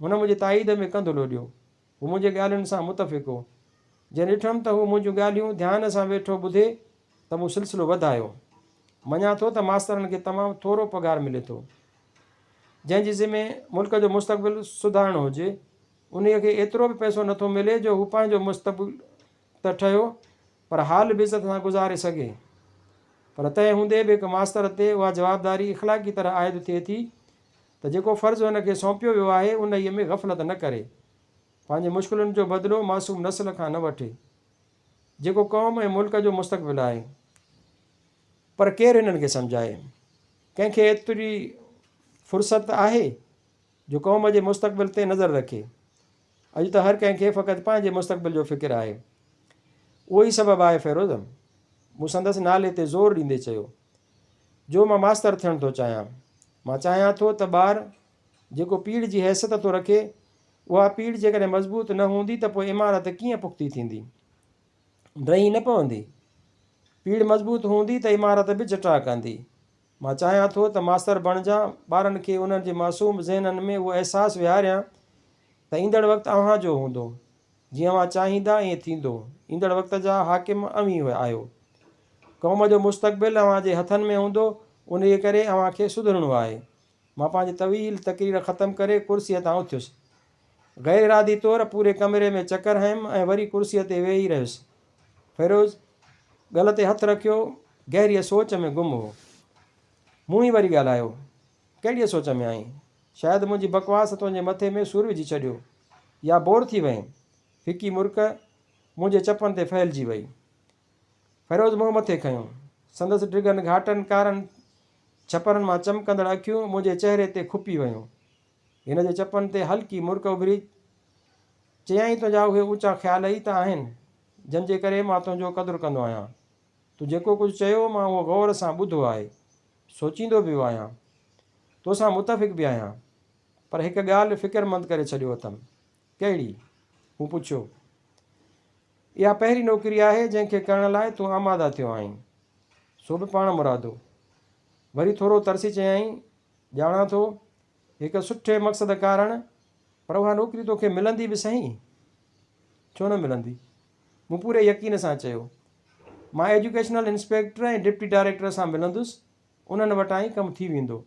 Speaker 1: هن منهنجي تائيد ۾ ڪنڌ لوڏيو. هو منهنجي ڳالهين سان متفق هو. جڏهن ڏٺم ته هو منهنجون ڳالهيون ڌيان سان ويٺو ٻڌي ته مون سلسلو وڌايو. مڃان ٿو ته ماسترن کي تمام ٿورو پگهار ملي ٿو. جنهن جي ذمي ملڪ جو مستقبل سڌارڻو هجي، انهيء کي ايترو به پئسو نٿو ملي جو هو پنهنجو مستقبل ته ٺهيو پر حال به عزت سان گذاري سگهي. پر تنهن هوندي به هڪ ماستر تي اها جوابداري اخلاقي طرح عائد ٿئي ٿي ته جيڪو فرض هن کي سونپيو ويو آهي انهيء ۾ غفلت نه ڪري. پنهنجي مشڪلن جو بدلو معصوم نسل کان نه وٺي. جيڪو قوم ۽ ملڪ جو مستقبل آهي. پر ڪير هنن کي سمجهائي؟ ڪنهن کي ايتري فرصت آهي جو قوم جي مستقبل تي نظر رکي؟ اڄ ته هر ڪنهن کي فقط پنهنجي مستقبل جو فڪر آهي. اهو ئي سبب آهي فيروز، مون سندس نالي تي زور ڏيندي چيو، جو مان ماستر ٿيڻ ٿو چاهيان. مان چاهيان ٿو ته ٻار جيڪو پيڙهه جي حيثيت ٿو رکي، اها پيڙهه جيڪڏهن مضبوط نه هوندي ته پوء عمارت ڪيئن پختي ٿيندي؟ ڊهي نه پوندي. پيڙهه مضبوط هوندي ته عمارت به جٽاء ڪندي. مان چاهيان ٿو ته ماستر بڻجان، ٻارن کي انهن جي معصوم ذهنن ۾ اهو احساس ويهاريان ته ايندڙ وقت اوهان جو هوندو. جيئن اوهان چاهيندا ائين ٿيندو. ايندڙ وقت جا حاڪم اوهين آهيو. قوم جو مستقبل اوهان جي هٿن ۾ هوندو، انهيء ڪري اوهان کي سڌرڻو آهي. مان پنهنجي طويل تقرير ختم ڪري ڪرسيء تان اٿيس. غير ارادي طور پوري ڪمري ۾ چڪر هنيم ۽ وري ڪرسيء تي ويهي رهيس. فيروز ڳل تي هٿ رکيو گهريء سوچ ۾ گم هو. مون ئي وري ڳالهايو، ڪهڙيء سوچ ۾ آهين؟ شايد منهنجي بڪواس تنهنجي مٿي ۾ سور وجهي ڇڏيو يا بور ٿي وئين؟ ڦڪي مرڪ منهنجي چپن تي ڦهلجي وئي. فيروز منهن مٿي کنيو. سندس ڊگهن گهاٽن ڪارن ڇپرن مان چمڪندڙ اکيون منهنجي چهري تي کپي ويون. هن جي چپن تي هلڪي مرڪ اڀري. چيائين تنهنجا اهي اوچا خيال ئي ته آهن، جن جي ڪري مان تنهنجو قدر ڪندو آهيان. تون جيڪو ڪجهه چيو مان اهو غور سان ٻڌو آهي. سوچيندو به آهيان. توسان متفق به آهيان. پر هڪ ڳالهه فڪرمند ڪري ڇڏيو اٿم. ڪهڙي؟ مون پڇيو. اها پهرين نوڪري آهي جنهن کي ڪرڻ لاء تون آماده ٿيو آهين. سو به پاڻ مرادو. وري ٿورو ترسي چيائين، ڄاڻان ٿو، هڪ سٺي مقصد ڪارڻ، پر اها نوڪري توکي ملندي به سهين؟ ڇو نه ملندي؟ مون پوري يقين سان چيو. مان ايجوڪيشنل انسپيڪٽر ۽ ڊپٽي ڊائريڪٽر سان ملندس، انهن وٽان ئي ڪم ٿي ويندو.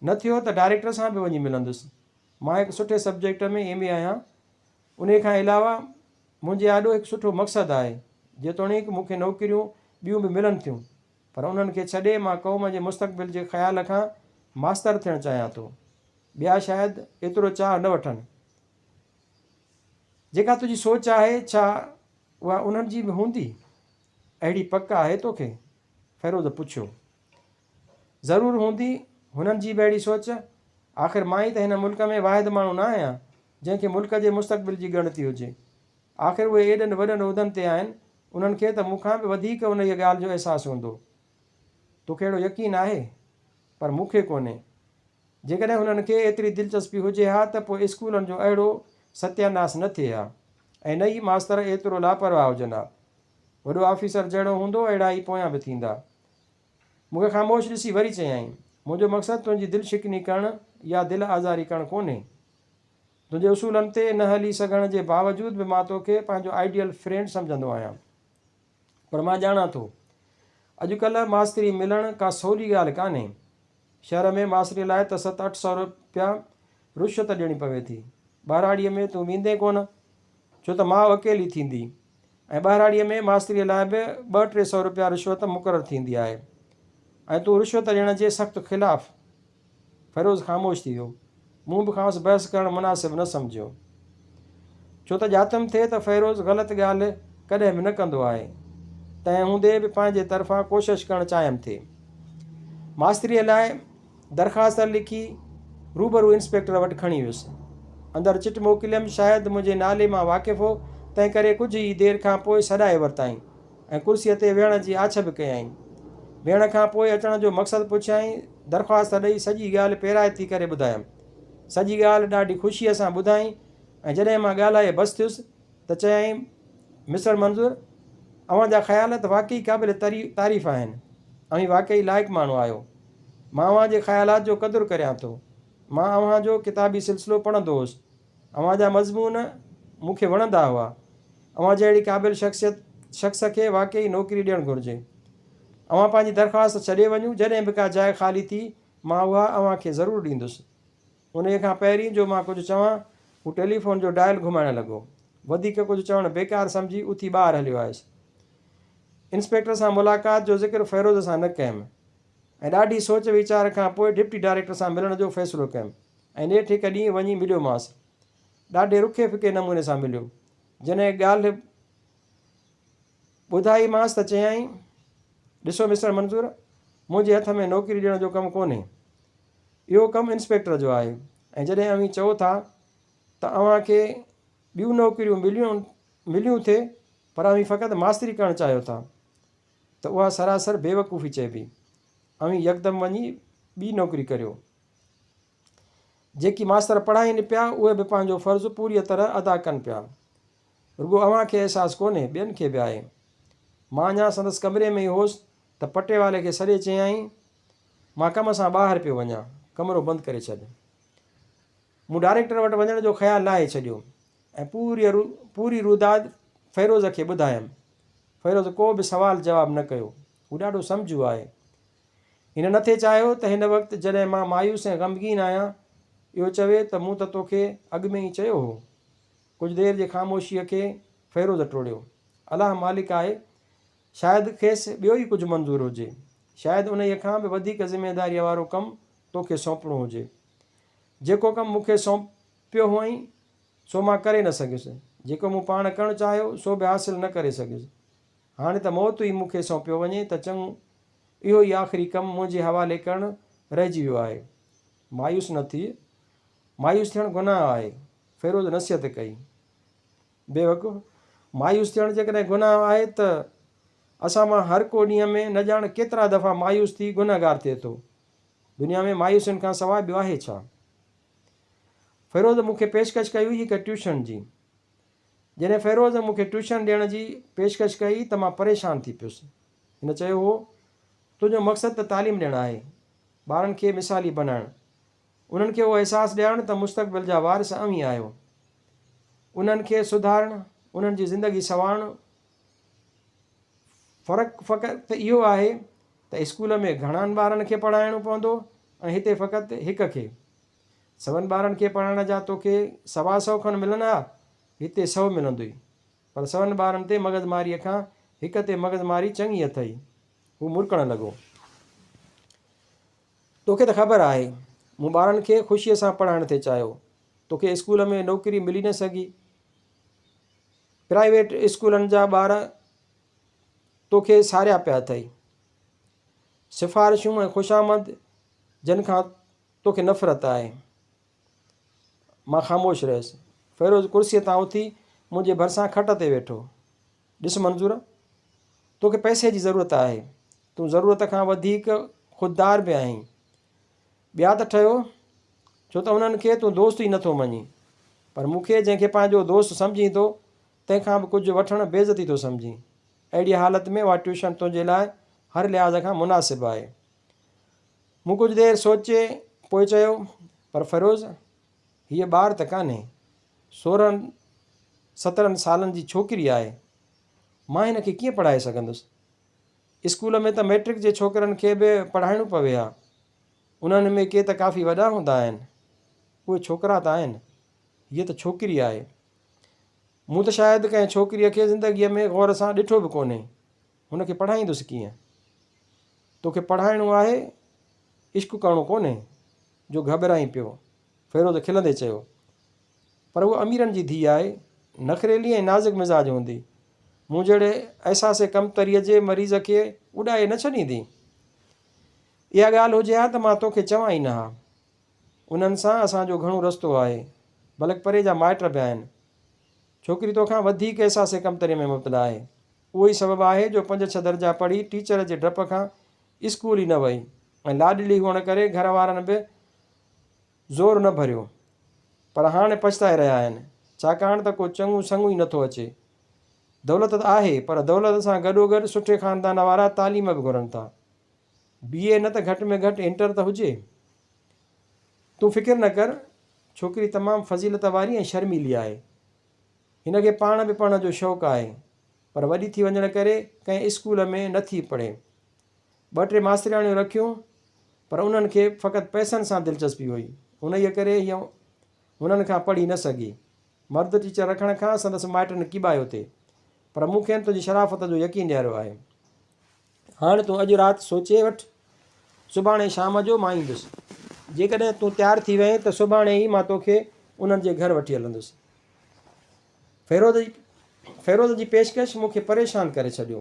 Speaker 1: نه ٿيو ته ڊائريڪٽر سان به وڃي ملندس. مان هڪ سٺي سبجيڪٽ ۾ ايم اي آهيان. انهيء کان علاوه منهنجي آڏو هڪ سٺو مقصد آهي. جيتوڻيڪ مون کي نوڪريون ٻيون به ملن ٿيون، پر انهن کي ڇڏي مان قوم جي مستقبل جي خيال کان ماستر ٿيڻ چاهيان ٿو. ٻيا شايد ايترو چاهه نه وٺن. جيڪا تنهنجي سوچ آهي، ڇا اها انهن جي به هوندي؟ اهڙي پڪ آهي توکي؟ فيروز پڇيو. ضرور هوندي هنن جي به اهڙي سوچ. آخر مان ئي ته هن ملڪ ۾ واحد ماڻهو نه آهيان، جنهن کي ملڪ جي مستقبل جي ڳڻتي هجي. آخر اهي ايڏن وڏن عهدن تي آهن، انهن کي ته مون کان به وڌيڪ انهيء ڳالهه جو احساس هوندو. توکي اهڙو يقين آهي؟ پر مون کي ڪونهي. جيڪڏهن هنن کي ايتري دلچسپي هجي ها ته پوء اسڪولن جو اهڙو ستياناس نه ٿئي ها ۽ نه ئي ماستر ايترو لاپرواهه هجن ها. وڏو آفيسر جهڙو هوندو اهڙا ئي پويان به ٿيندا. مون کي خاموش ڏسي وري چيائين، منهنجو مقصد تنهنجي دل شڪني ڪرڻ يا دل آزاري ڪرڻ ڪونهي. تنهنجي اصولن تي نه هلي سگهڻ جي باوجود به مان توکي پنهنجو آئيڊيل فرينڊ سمجهندو آهيان. پر مان ڄاڻان ٿو، اڄڪلهه ماستري ملڻ ڪا سولي ڳالهه ڪانهي. شهر ۾ ماستريء لاء ته ست اٺ سئو رپيا رشوت ڏيڻي پوي ٿي. ٻهراڙيء ۾ تون ويندين ڪونه، ڇو ته ماء اڪيلي ٿيندي ۽ ٻهراڙيء ۾ ماستريء لاء به ٻه ٽي سئو رپيا رشوت مقرر ٿيندي آهي ۽ تون رشوت ڏيڻ جي سخت خلاف. فيروز خاموش ٿي ويو. مون به کانئس بحث ڪرڻ مناسب نه سمجهيو. ڇو ته ڄاتم ٿي ته فيروز غلط ڳالهه ڪڏهن به نه ڪندو آهي. تنهن هوندي به پنهنجي طرفان ڪوشش ڪرڻ چاهيم ٿي. ماستريء لاء درخواست لکي روبرو انسپيڪٽر وٽ کڻي ويس. اندر چٽ موڪليم، شايد منهنجي نالي مان واقف هو، تنهنڪري ڪجهه ئي دير کان پوء سڏائي ورتائين. ۽ ڪرسيء تي ويهڻ جي آڇ به ڪيائين. ويهڻ کان پوء اچڻ جو مقصد پڇيائين. درخواست ڏئي سڄي ڳالهه پيرائتي ڪري ٻڌايم. سڄي ڳالهه ڏاڍي خوشيء سان ٻڌائين ۽ جڏهن مان ڳالهائي بس ٿيس ته چيائين، مسٽر منظور! اوهان جا خيال ته واقعي قابل تعريف آهن. اوهين واقعي لائق ماڻهو آهيو. مان اوهان جي خيالات جو قدر ڪريان ٿو. مان اوهان جو ڪتابي سلسلو پڙهندو هوس. اوهان جا مضمون مون کي وڻندا هئا. اوهان جهڙي قابل شخصيت شخص کي واقعي نوڪري ڏيڻ گهرجي. اوهان پنهنجي درخواست ڇڏي وڃو، جڏهن به ڪا جاء خالي ٿي، مان اها اوهان کي ضرور ڏيندس. انهيء کان پهرين جو مان ڪجهه چوان، هو ٽيليفون جو ڊائل گهمائڻ لڳو. وڌيڪ ڪجهه چوڻ بيڪار سمجهي اٿي ٻاهر هليو آيس. انسپيڪٽر سان ملاقات جو ذڪر فيروز سان نه ڪيم ۽ ڏاڍي سوچ ويچار کان پوء ڊپٽي ڊائريڪٽر سان ملڻ جو فيصلو ڪيم ۽ نيٺ هڪ ڏينهن وڃي مليومانس. ڏاڍي رکي ڦڪي نموني سان مليو. جڏهن ڳالهه ٻڌائيمانس ته چيائين، ڏسو مسٽر منظور، منهنجي هٿ ۾ نوڪري ڏيڻ جو ڪم ڪونهي. اهو ڪم انسپيڪٽر جو آهي ۽ جڏهن اوهين چئو ٿا ته اوهان کي ٻيون نوڪريون مليون مليون ٿي پر اوهين فقط ماستري ڪرڻ چاهيو ٿا ته اها سراسر بيوقوفي چئبي. اوهين يڪدم وڃي ٻي نوڪري ڪريو. جيڪي ماستر پڙهائين پيا، اهي به پنهنجو فرض پوريء طرح ادا ڪن پيا. رڳو اوهان کي احساس ڪونهي، ٻين کي به آهي. مان اڃا سندس ڪمري ۾ ئي هوس ته پٽيوالي کي سڏي چيائين، مان ڪم سان ٻاهر پيو وڃان، ڪمرو بند ڪري ڇڏ. مون ڊائريڪٽر وٽ وڃڻ جو خيال لاهي ڇڏيو ۽ پوري روداد فيروز کي ٻڌايم. فيروز ڪو به سوال جواب نه ڪيو. هو ڏاڍو سمجهو آهي. هن نه ٿي چاهيو ته هن وقت جڏهن مان مايوس ۽ غمگين آهيان، اهو چوي ته مون ته توکي اڳ ۾ ئي چيو هو. ڪجهه دير جي خاموشيء کي فيروز ٽوڙيو. الله مالڪ آهي، شايد کيس ٻيو ئي ڪجهه منظور هجي. شايد انهيء کان به وڌيڪ ذميداريء وارو ڪم توکي سونپڻو هجي. جيڪو ڪم مون کي سونپيو هئائين، سو مان ڪري نه سگهيس. جيڪو مون پاڻ ڪرڻ چاهيو، سو به حاصل نه ڪري سگهيس. هاڻي ته موت ئي مون کي سونپيو وڃي ته چڱو، اهو ئي آخري ڪم منهنجي حوالي ڪرڻ رهجي ويو آهي. مايوس نه ٿيء. مايوس ٿيڻ گناهه آهي. فيروز نصيحت ڪئي. بيوقوف! مايوس ٿيڻ جيڪڏهن گناهه آهي ته اسان مان هر ڪو ڏينهن ۾ نه ڄاڻ ڪيترا دفعا مايوس ٿي گنهگار ٿئي ٿو. دنيا ۾ مايوسين کان سواء ٻيو آهي ڇا؟ فيروز مون کي پيشڪش ڪئي هئي هڪ ٽيوشن جي. جڏهن فيروز مون کي ٽيوشن ڏيڻ جي پيشڪش ڪئي ته مان پريشان ٿي پيس. هن چيو هو، تنهنجو مقصد ته تعليم ڏيڻ آهي، ٻارن کي مثالي بنائڻ، انهن کي اهو احساس ڏيارڻ ته مستقبل جا وارث اوهين آهيو. انهن کي سڌارڻ، انهن جي زندگي سنوارڻ، فرق فقط اهو آهي ته اسڪول ۾ گهڻن ٻارن کي پڙهائڻو پوندو ۽ هتي فقط هڪ کي. سون ٻارن کي پڙهائڻ جا توکي سوا سئو کن ملن ها، هتي سئو ملندوئي. پر سون ٻارن تي مغز ماريء کان هڪ تي مغز ماري چڱي اٿئي. هو مرڪڻ لڳو. توکي ته خبر آهي، مون ٻارن کي خوشيء سان پڙهائڻ ٿي چاهيو. توکي اسڪول ۾ نوڪري ملي نه سگهي. پرائيويٽ اسڪولن جا ٻار توکي ساريا پيا اٿئي. سفارشون ۽ خوشامد جن کان توکي نفرت آهي. مان خاموش رهيس. فيروز ڪرسيء تان اٿي منهنجي ڀرسان کٽ تي ويٺو. ڏس منظور! توکي پئسي جي ضرورت آهي. تون ضرورت کان وڌيڪ خوددار به آهين. ٻيا ته ٺهيو، ڇو ته انهن کي تون دوست ئي نٿو مڃين. پر مون کي جنهن کي پنهنجو دوست سمجهين ٿو، تنهن کان به ڪجهه وٺڻ بيعزتي ٿو سمجهين. اهڙيء حالت ۾ اها ٽيوشن تنهنجي لاء هر لحاظ کان مناسب آهي. مون ڪجهه دير سوچي پوء چيو، پر فيروز، هيء ٻار ته ڪانهي. 16 17 سالن جي ڇوڪري آهي. مان هن کي ڪيئن پڙهائي سگهندس؟ اسڪول ۾ ته مئٽرڪ جي ڇوڪرن کي به پڙهائڻو پوي ها. انهن ۾ ڪي ته ڪافي وڏا هوندا آهن. اهي ڇوڪرا ته آهن. هيء ته ڇوڪري آهي. مون ته شايد ڪنهن ڇوڪريء کي زندگيء ۾ غور سان ڏٺو به ڪونهي. هن کي پڙهائيندس ڪيئن؟ توکي پڙهائڻو آهي، عشق ڪرڻو ڪونهي، جو گهٻرائين پيو. فيروز کلندي چيو. پر هوء اميرن جي ڌيء آهي، نخريلي ۽ نازڪ مزاج هوندي. مون جهڙي احساس ڪمتريء جي مريض کي اڏائي نه ڇڏيندي. اها ڳالهه هجي ها ته مان توکي چوان ئي نه ها. انهن سان اسان جو گهڻو رستو آهي، بلڪ پري جا مائٽ به آهن. ڇوڪري توکان وڌيڪ احساس ڪمتريء ۾ مبتلا آهي. اهو ئي سبب آهي جو پنج ڇهه درجا پڙهي ٽيچر جي ڊپ کان اسڪول ئي نه وئي ۽ لاڏلي هئڻ ڪري گهر وارن به زور نه ڀريو. پر هاڻي پڇتائي رهيا آهن، ڇاڪاڻ ته ڪو چڱو سڱ ئي نٿو اچي. دولت ته آهي، پر دولت سان گڏوگڏ سٺي خاندان وارا تعليم به گهرن ٿا. بي اي نه ته گهٽ ۾ گهٽ انٽر ته هجي. تون فڪر نه ڪر، ڇوڪري تمام فضيلت واري ۽ شرميلي آهي. هن کي پاڻ به پڙهڻ جو شوق آهي، پر وڏي ٿي وڃڻ ڪري ڪنهن اسڪول ۾ نه ٿي پڙهي. ٻه ٽي ماسترياڻيون رکيون، پر انهن کي فقط پئسن سان دلچسپي هئي، انهيء ڪري هيء هنن کان پڙهي نه سگهي. مرد ٽيچر رکڻ کان سندس مائٽن ڪيٻايو ٿي، پر مون کين تنهنجي شرافت جو يقين ڏياريو آهي. هاڻ تون اڄ رات سوچي وٺ، سڀاڻي شام جو مان ايندس. جيڪڏهن تون تيار ٿي وئين ته سڀاڻي ئي مان توکي انهن جي گهر وٺي هلندس. فيروز جي پيشڪش مون کي پريشان ڪري ڇڏيو.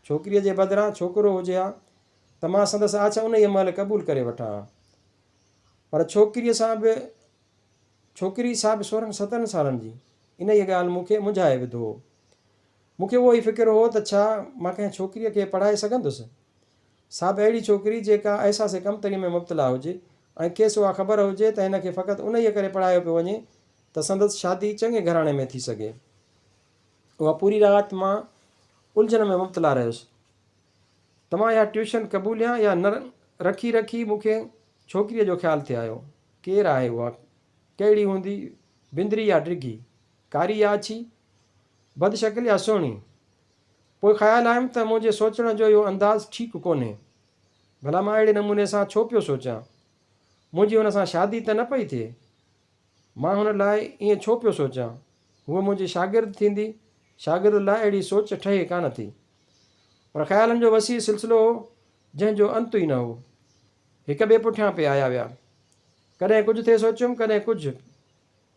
Speaker 1: ڇوڪريء جي بدران ڇوڪرو هجي ها ته مان سندس آڇ انهيء مهل قبول ڪري وٺان ها. پر ڇوڪريء سان به ڇوڪري سا به 16 17 سالن جي، انهيء ڳالهه مون کي منجهائي وڌو هو. مون کي اهو ئي فڪر هو ته ڇا مان ڪنهن ڇوڪريء کي پڙهائي سگهندس؟ سا به اهڙي ڇوڪري جيڪا احساس ڪمتريء ۾ مبتلا هجي ۽ کيس اها خبر هجي ته هن کي فقط انهيء ڪري پڙهايو پيو وڃي ته سندس شادي چڱي گهراڻي ۾ ٿي سگهي. اها پوري رات مان الجهن ۾ مبتلا رهيس ته مان اها ٽيوشن قبوليان يا نه. رکي رکي مون کي ڇوڪريء جو خيال ٿي آيو. ڪير آهي اها؟ ڪهڙي هوندي؟ بندري يا ڊگهي؟ ڪاري يا اڇي؟ بدشڪل يا سهڻي؟ پوء خيال آيم ته منهنجي سوچڻ جو اهو انداز ٺيڪ ڪونهي. ڀلا مان اهڙي نموني سان ڇو پيو سوچيان؟ منهنجي هن سان شادي ته نه پئي ٿئي. مان هن لاء ائين ڇو پيو سوچيان؟ هوء منهنجي شاگرد ٿيندي، شاگرد لاء اهڙي سوچ ٺهي ڪانه ٿي. پر خيالن جو وسيع سلسلو هو، جنهن جو انت ئي نه هو. هڪ ٻئي پٺيان پئي آيا ويا. ڪڏهن ڪجهه ٿي سوچيم، ڪڏهن ڪجهه.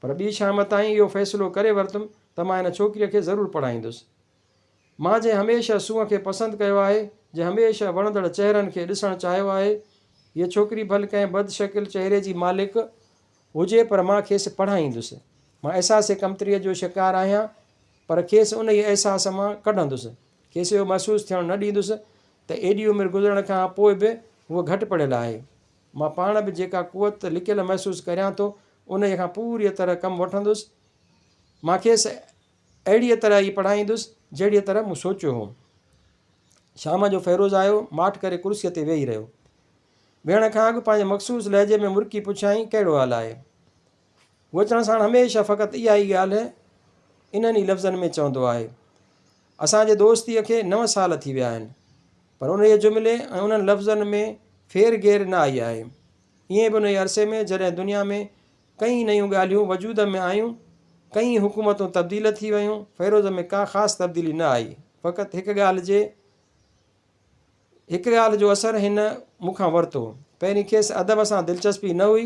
Speaker 1: پر ٻي شام تائين اهو فيصلو ڪري ورتم ته مان هن ڇوڪريء کي ضرور پڙهائيندس. مان جنهن هميشه سونهن کي پسند ڪيو آهي، جنهن هميشه وڻندڙ چهرن کي ڏسڻ چاهيو آهي، هيء ڇوڪري ڀل ڪنهن بدشڪل چهري جي مالڪ هجي پر مان کيس پڙهائيندس. مان احساس ڪمتريء جو شڪار آهيان پر کيس انهيء احساس مان ڪڍندس. کيس اهو محسوس ٿيڻ نه ڏيندس ته ايڏي عمر گذرڻ کان پوء به هوء گهٽ پڙهيل آهي. مان پاڻ به جيڪا قوت لڪيل محسوس ڪريان ٿو، انهيء کان پوريء طرح ڪم وٺندس. مان کيس اهڙيء طرح ئي پڙهائيندس، جهڙيء طرح مون سوچيو هو. شام جو فيروز آيو، ماٺ ڪري ڪرسيء تي ويهي رهيو. ويهڻ کان اڳ پنهنجي مخصوص لهجي ۾ مرڪي پڇيائين، ڪهڙو حال آهي؟ هو اچڻ ساڻ هميشه فقط اها ئي ڳالهه انهن ئي لفظن ۾ چوندو آهي. اسان جي دوستيء کي نو سال ٿي ويا آهن، پر انهيء جملي ۽ انهن لفظن ۾ ڦير گير نه آئي آهي. ائين به انهيء عرصي ۾ جڏهن دنيا ۾ ڪئين نيون ڳالهيون وجود ۾ آيون، ڪئين حڪومتون تبديل ٿي ويون، فيروز ۾ ڪا خاص تبديلي نه آئي. فقط هڪ ڳالهه جي هڪ ڳالهه جو اثر هن مون کان ورتو. پهرين کيس ادب سان دلچسپي نه هئي،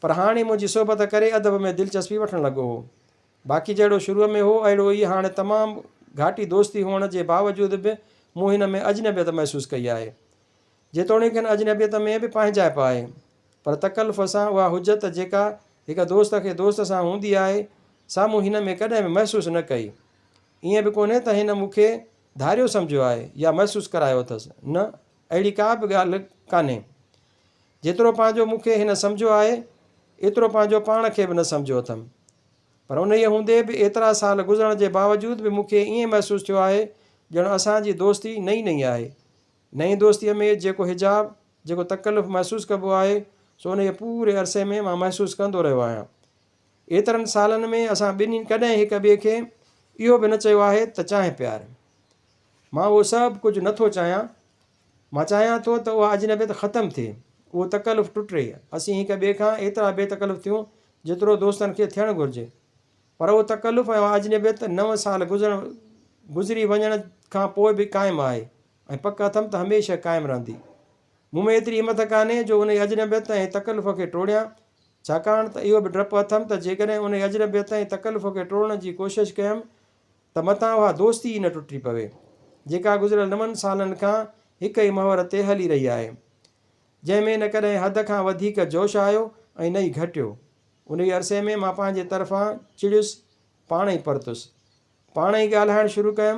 Speaker 1: پر هاڻي منهنجي صحبت ڪري ادب ۾ دلچسپي وٺڻ لڳو هو. باقي جهڙو شروع ۾ هو اهڙو ئي هاڻي تمام گهاٽي دوستي هئڻ جي باوجود به مون هن ۾ اجنبيت محسوس ڪئي آهي. جيتوڻيڪ هن اجنبيت ۾ به پنهنجائپ آهي، پر تڪلف سان اها حجت جيڪا هڪ دوست کي دوست سان هوندي آهي، سا مون هن ۾ ڪڏهن به محسوس نه ڪئي. ائين به ڪونهي ته هن مون کي ڌاريو سمجهيو آهي يا محسوس ڪرايو اٿس. نه، اهڙي ڪا به ڳالهه ڪانهي. جيترو پنهنجو مون کي هن سمجهيو آهي، ايترو پنهنجو پاڻ کي به نه سمجهيو اٿم. پر انهيء هوندي به ايترا سال گذرڻ جي باوجود به مون کي ائين محسوس ٿيو آهي ڄڻ اسان جي دوستي نئين نئين آهي. نئين دوستيء ۾ جيڪو حجاب، جيڪو تڪلف محسوس ڪبو آهي، سو انهيء پوري عرصي ۾ مان محسوس ڪندو رهيو آهيان. ايترن سالن ۾ اسان ٻنهي ڪڏهن هڪ ٻئي کي اهو به نه چيو آهي ته چانهه پيار. مان اهو سڀ ڪجهه نه ٿو چاهيان. مان چاهيان ٿو ته اها اجنبيت ختم ٿئي، اهو تڪلف ٽٽي، اسين هڪ ٻئي کان ايترا بي تڪلف ٿيون جيترو دوستن کي ٿيڻ گهرجي. پر اهو تڪلف ۽ اها اجنبيت نو سال گذرڻ گذري وڃڻ کان پوء به قائم آهي ۽ پڪ اٿم ته هميشه قائم رهندي. مون ۾ ايتري همٿ ڪانهي جو انهي اجنبيت ۽ تڪلف کي ٽوڙيان، ڇاڪاڻ ته اهو به ڊپ اٿم ته جيڪڏهن انهي اجنبيت ۽ تڪلف کي ٽوڙڻ جي ڪوشش ڪيم ته متان اها دوستي ئي نه ٽٽي پوي، جيڪا گذريل نون سالن کان هڪ ئي محور تي هلي رهي آهي، جنهن ۾ نه ڪڏهن حد کان وڌيڪ جوش آيو ۽ نه ئي گهٽيو. انهيء عرصي ۾ مان پنهنجي طرفان چڙيس، پاڻ ئي پرتس. پاڻ ئي ڳالهائڻ شروع ڪيم،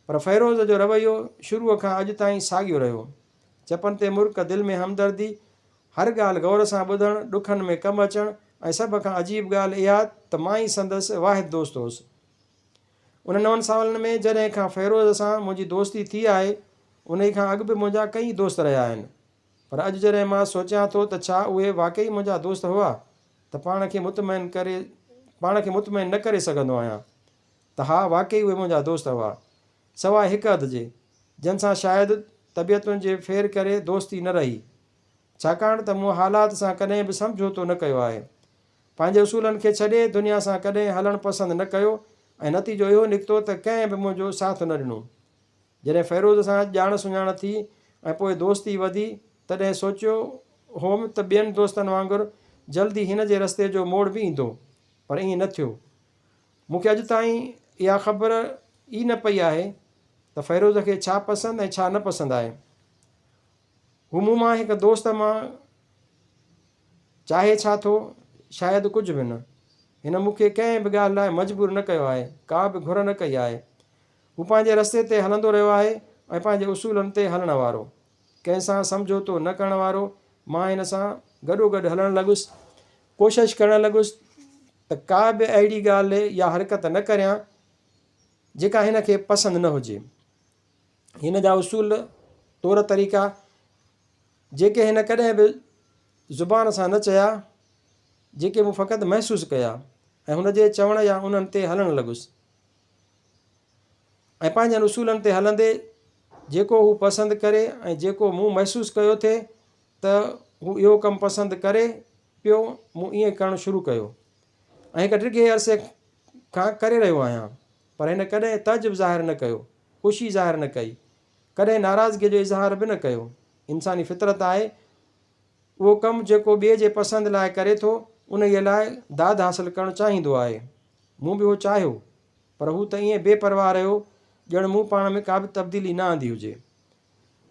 Speaker 1: پر فيروز جو رويو شروع کان اڄ تائين ساڳيو رهيو. چپن تي مرڪ، دل ۾ همدردي، هر ڳالهه غور سان ٻڌڻ، ڏکن ۾ ڪم اچڻ ۽ سڀ کان عجيب ڳالهه اها ته مان ئي سندس واحد دوست هوس. انهن نون سالن ۾ جڏهن کان فيروز سان منهنجي دوستي ٿي آهي، انهي کان اڳ به منهنجا ڪئين دوست رهيا آهن. پر اڄ جڏهن مان سوچيان ٿو ته ڇا اهي واقعي منهنجا دوست هئا ته پاڻ کي مطمئن ڪري پاڻ کي مطمئن نه ڪري سگهندو آهيان ته ها واقعي اهي منهنجا دوست هئا. سواء هڪ اڌ جي، جن سان شايد طبيعتن جي ڦير ڪري دوستي نه رهي. ڇاڪاڻ ته مون حالات سان ڪڏهن به سمجهوتو نه ڪيو آهي. پنهنجي اصولن کي ڇڏي دنيا سان ڪڏهن هلڻ پسند نه ڪيو ۽ نتيجو اهو نڪتو ته ڪنهن به منهنجو ساٿ نه ڏنو. جڏهن فيروز سان ڄاڻ سڃاڻ ٿي ۽ پوء دوستي وڌي تڏهن سوچيو هوم ته ٻين دوستن وانگر جلدي هن جي رستي جو موڙ به ايندو پر ائين نه ٿيو. مون کي اڄ تائين اها خبر ئي نه پئي آهي ته فيروز کي ڇا پسند ۽ ڇا نه پسند آهي. هو مون مان هڪ دوست مان چاهي ڇا ٿو؟ شايد ڪجهه به نه. هن مون کي ڪنهن به ڳالهه لاء مجبور نه ڪيو آهي، ڪا به گهر نه ڪئي آهي. هو پنهنجي رستي تي هلندو رهيو آهي ۽ پنهنجي اصولن تي هلڻ وارو. ڪنهن سان سمجهوتو نه ڪرڻ وارو. مان هن سان گڏوگڏ هلڻ لڳس. ڪوشش ڪرڻ لڳس ته ڪا به اهڙي ڳالهه يا حرڪت نه ڪريان، جيڪا هن کي پسند نه هجي. هن جا اصول، طور طريقا، جيڪي هن ڪڏهن به زبان سان نه چيا، جيڪي مون فقط محسوس ڪيا ۽ هن جي چوڻ يا انهن تي هلڻ لڳس ۽ پنهنجن اصولن تي هلندي جيڪو هو پسند ڪري ۽ جيڪو مون محسوس ڪيو ٿي ته هو اهو ڪم پسند ڪري پيو، مون ائين ڪرڻ شروع ڪيو ۽ هڪ ڊگهي عرصي کان ڪري رهيو آهيان. پر هن ڪڏهن تعجب ظاهر نه ڪيو، خوشي ظاهر نه ڪئي، ڪڏهن ناراضگيء جو اظهار به نه ڪيو. انساني فطرت آهي، اهو ڪم جيڪو ٻئي جي پسند لاء ڪري ٿو، انهيء لاء داد حاصل ڪرڻ چاهيندو آهي. مون به اهو چاهيو، پر هو ته ائين بي پرواهه رهيو، ڄڻ مون پاڻ ۾ ڪا به تبديلي نه آندي هجي.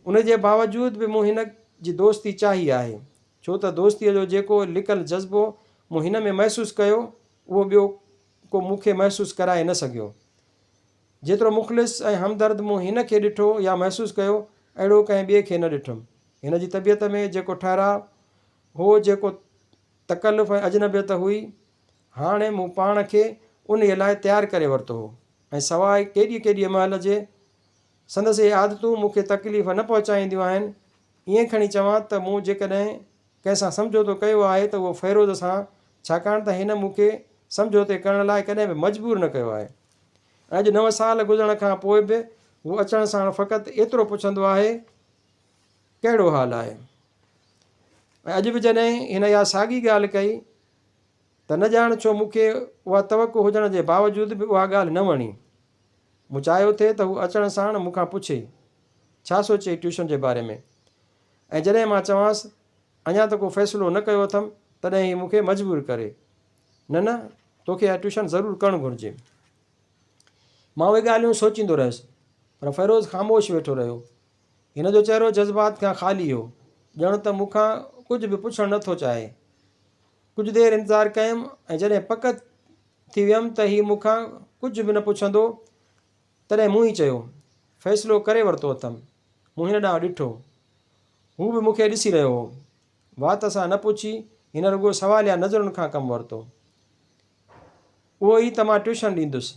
Speaker 1: ان جي باوجود به مون هن جي دوستي چاهي آهي، ڇو ته دوستيء جو جيڪو لڪل جذبو مون هن ۾ محسوس ڪيو، اهو ٻيو ڪو مون کي محسوس ڪرائي نه سگهيو. جيترو مخلص ۽ همدرد مون هن کي ڏٺو يا محسوس ڪيو، اهڙو ڪنهن ٻئي کي نه ڏٺم. هن جي طبيعت ۾ جيڪو ٺهراء هو، جيڪو تڪلف ۽ اجنبيت هئي، هاڻي مون پاڻ کي انهيء لاء تيار ڪري ورتو هو ۽ سواء ڪيڏيء ڪيڏيء مهل جي سندس اهي عادتون مون کي تڪليف نه پهچائينديون آهن. ائين کڻي چوان ته مون جيڪڏهن ڪنهن سان سمجهوتو ڪيو آهي ته اهو فيروز سان، ڇاڪاڻ ته هن مون کي سمجهوتي ڪرڻ لاء ڪڏهن به مجبور نه ڪيو آهي. ۽ اڄ نو سال گذرڻ کان پوء به هو اچڻ ساڻ فقط ايترو پڇندو آهي، ڪهڙو حال آهي؟ ۽ اڄ به جڏهن هن اها ساڳي ڳالهه ڪئي ته نه ڄاڻ ڇو مون کي اها توقع هجڻ جي باوجود به اها ڳالهه نه وڻي. مون چاهيو ٿي ته هو اچڻ ساڻ مون کان پڇي، ڇا سوچيئي ٽيوشن جي باري ۾؟ ۽ جڏهن مان چوانس، اڃا ته ڪو فيصلو نه ڪيو اٿم، تڏهن هي مون کي مجبور ڪري، نه نه، توکي اها ٽيوشن ضرور ڪرڻ گهرجي. مان اهي ڳالهيون سوچيندو رهيس، پر فيروز خاموش ويٺو رهيو. هن جو چهرو جذبات کان خالي هو، ڄڻ ته مون کان ڪجهه به پڇڻ نه ٿو چاهي. ڪجهه دير انتظار ڪيم ۽ جڏهن پڪ ٿي ويم ته هي مون کان ڪجهه به نه پڇندو، تڏهن مون ئي چيو، فيصلو ڪري ورتو اٿم. مون هن ڏانهن ڏٺو. هو به مون کي ڏسي رهيو هو. وات سان نه پڇي، هن رڳو سواليا نظرن کان ڪم ورتو. اهو ئي ته مان ٽيوشن ڏيندس.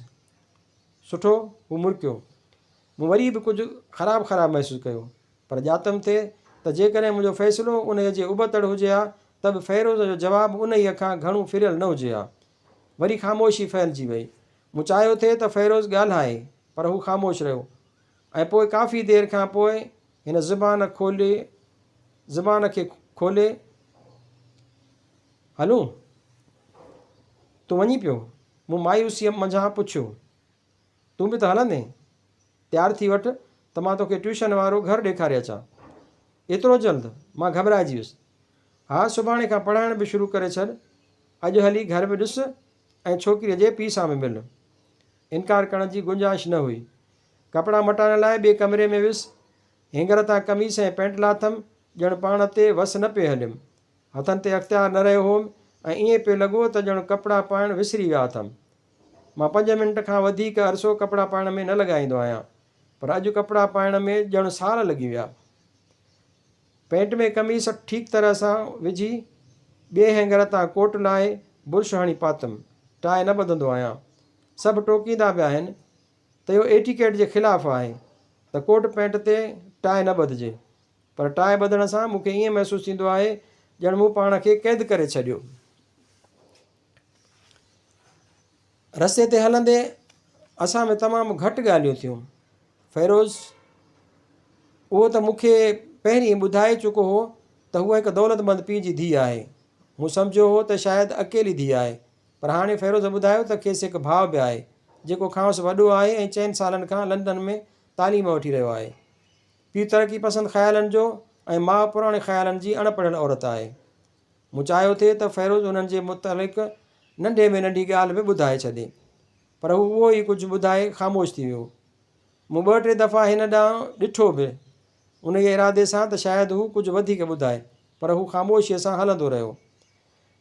Speaker 1: سٺو، هو مرڪيو. مون وري به ڪجهه خراب خراب محسوس ڪيو، پر ڄاتم ٿي ته جيڪڏهن منهنجو فيصلو انهيء جي ابتڙ هجي ها ته به فيروز جو جواب انهيء کان گهڻو ڦريل نه هجي ها. وري خاموشي ڦهلجي وئي. مون چاهيو ٿي ته فيروز ڳالهائي، پر هو خاموش رهيو ۽ پوء ڪافي دير کان پوء هن زبان کولي زبان کي کولي، هلون؟ تون وڃين پيو؟ مون مايوسيء منجهان پڇيو. تون به ته هلندين؟ تيار ٿي وٺ ته مان توکي ٽيوشن وارو گهر ڏيکاري اچان. ايترو جلد؟ مان گهٻرائجي ويس. ها، سڀاڻي کان پڙهائڻ به شروع ڪري ڇڏ. اڄ هلي گهر به ڏس ۽ ڇوڪريء جي پيء سان به مل. انڪار ڪرڻ جي گنجائش نه هئي. ڪپڙا مٽائڻ لاء ٻئي ڪمري ۾ ويس. هينگر تان قميص ۽ پينٽ لاٿم، ڄڻ پاڻ تي وس نه پئي هليم. هٿن تي اختيار نه رهيو هوم ۽ ائين پئي لڳو ته ڄڻ ڪپڙا پائڻ وسري ويا اٿم. مان پنج منٽ کان وڌيڪ عرصو ڪپڙا پائڻ ۾ نه لڳائيندو آهيان، پر اڄ ڪپڙا پائڻ ۾ ڄڻ سال لڳي ويا. پينٽ ۾ قميص ٺيڪ طرح سان وجهي، ٻئي هينگر تان ڪوٽ لاهي برش هڻي پاتم. ٽاء نه ٻڌندو آهيان. سڀ ٽوڪيندا به آهن ته اهو ايٽيڪيٽ جي خلاف آهي ته ڪوٽ پينٽ تي ٽاء نه ٻڌجي. پر ٽاء ٻڌڻ سان مون کي ائين محسوس ٿيندو آهي ڄڻ مون پاڻ کي قيد ڪري ڇڏيو. رستي تي هلندي اسان ۾ تمام گهٽ ڳالهيون ٿيون. فيروز اهو ته مون کي پهرين ٻڌائي چڪو هو ته هوء هڪ دولتمند پيء جي ڌيء آهي. مون سمجهيو هو ته شايد اڪيلي ڌيء آهي، پر هاڻي فيروز ٻڌايو ته کيس هڪ ڀاء به آهي، جيڪو کانئس وڏو آهي ۽ چئن سالن کان لنڊن ۾ تعليم وٺي رهيو آهي. پيء ترقي پسند خيالن جو ۽ ماء پراڻي خيالن جي اڻ پڙهيل عورت آهي. مون چاهيو ٿي ته فيروز انهن جي متعلق ننڍي ۾ ننڍي ڳالهه به ٻڌائي ڇڏي، پر هو اهو ئي ڪجهه ٻڌائي خاموش ٿي ويو. مون ٻه ٽي دفعا هن ڏانهن ڏٺو به، انهيء ارادي سان ته شايد هو ڪجهه وڌيڪ ٻڌائي، پر هو خاموشيء سان هلندو رهيو.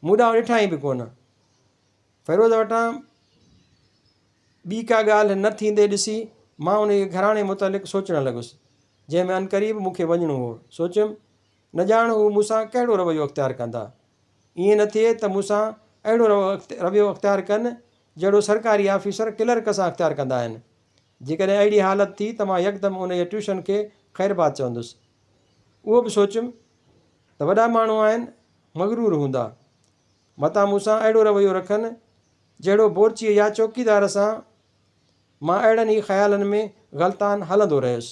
Speaker 1: مون ڏانهن ڏٺائين به ڪونه. فيروز وٽان ٻي ڪا ڳالهه نه ٿيندي ڏسي مان انهيء گهراڻي متعلق سوچڻ لڳس، جنهن ۾ عنقريب مون کي وڃڻو هو. سوچيم، نه ڄاڻ هو مون سان ڪهڙو رويو اختيار ڪندا. ائين نه ٿئي ته مون سان اهڙو رويو اختيار ڪن، جهڙو سرڪاري آفيسر ڪلرڪ سان اختيار ڪندا آهن. جيڪڏهن اهڙي حالت ٿي ته مان يڪدم انهيء ٽيوشن کي خيرباد چوندس. اهو به سوچيم ته وڏا ماڻهو آهن، مغرور هوندا. متان مون سان اهڙو رويو رکن، جهڙو بورچيء يا چوڪيدار سان. مان اهڙن ئي خيالن ۾ غلطان هلندو رهيس.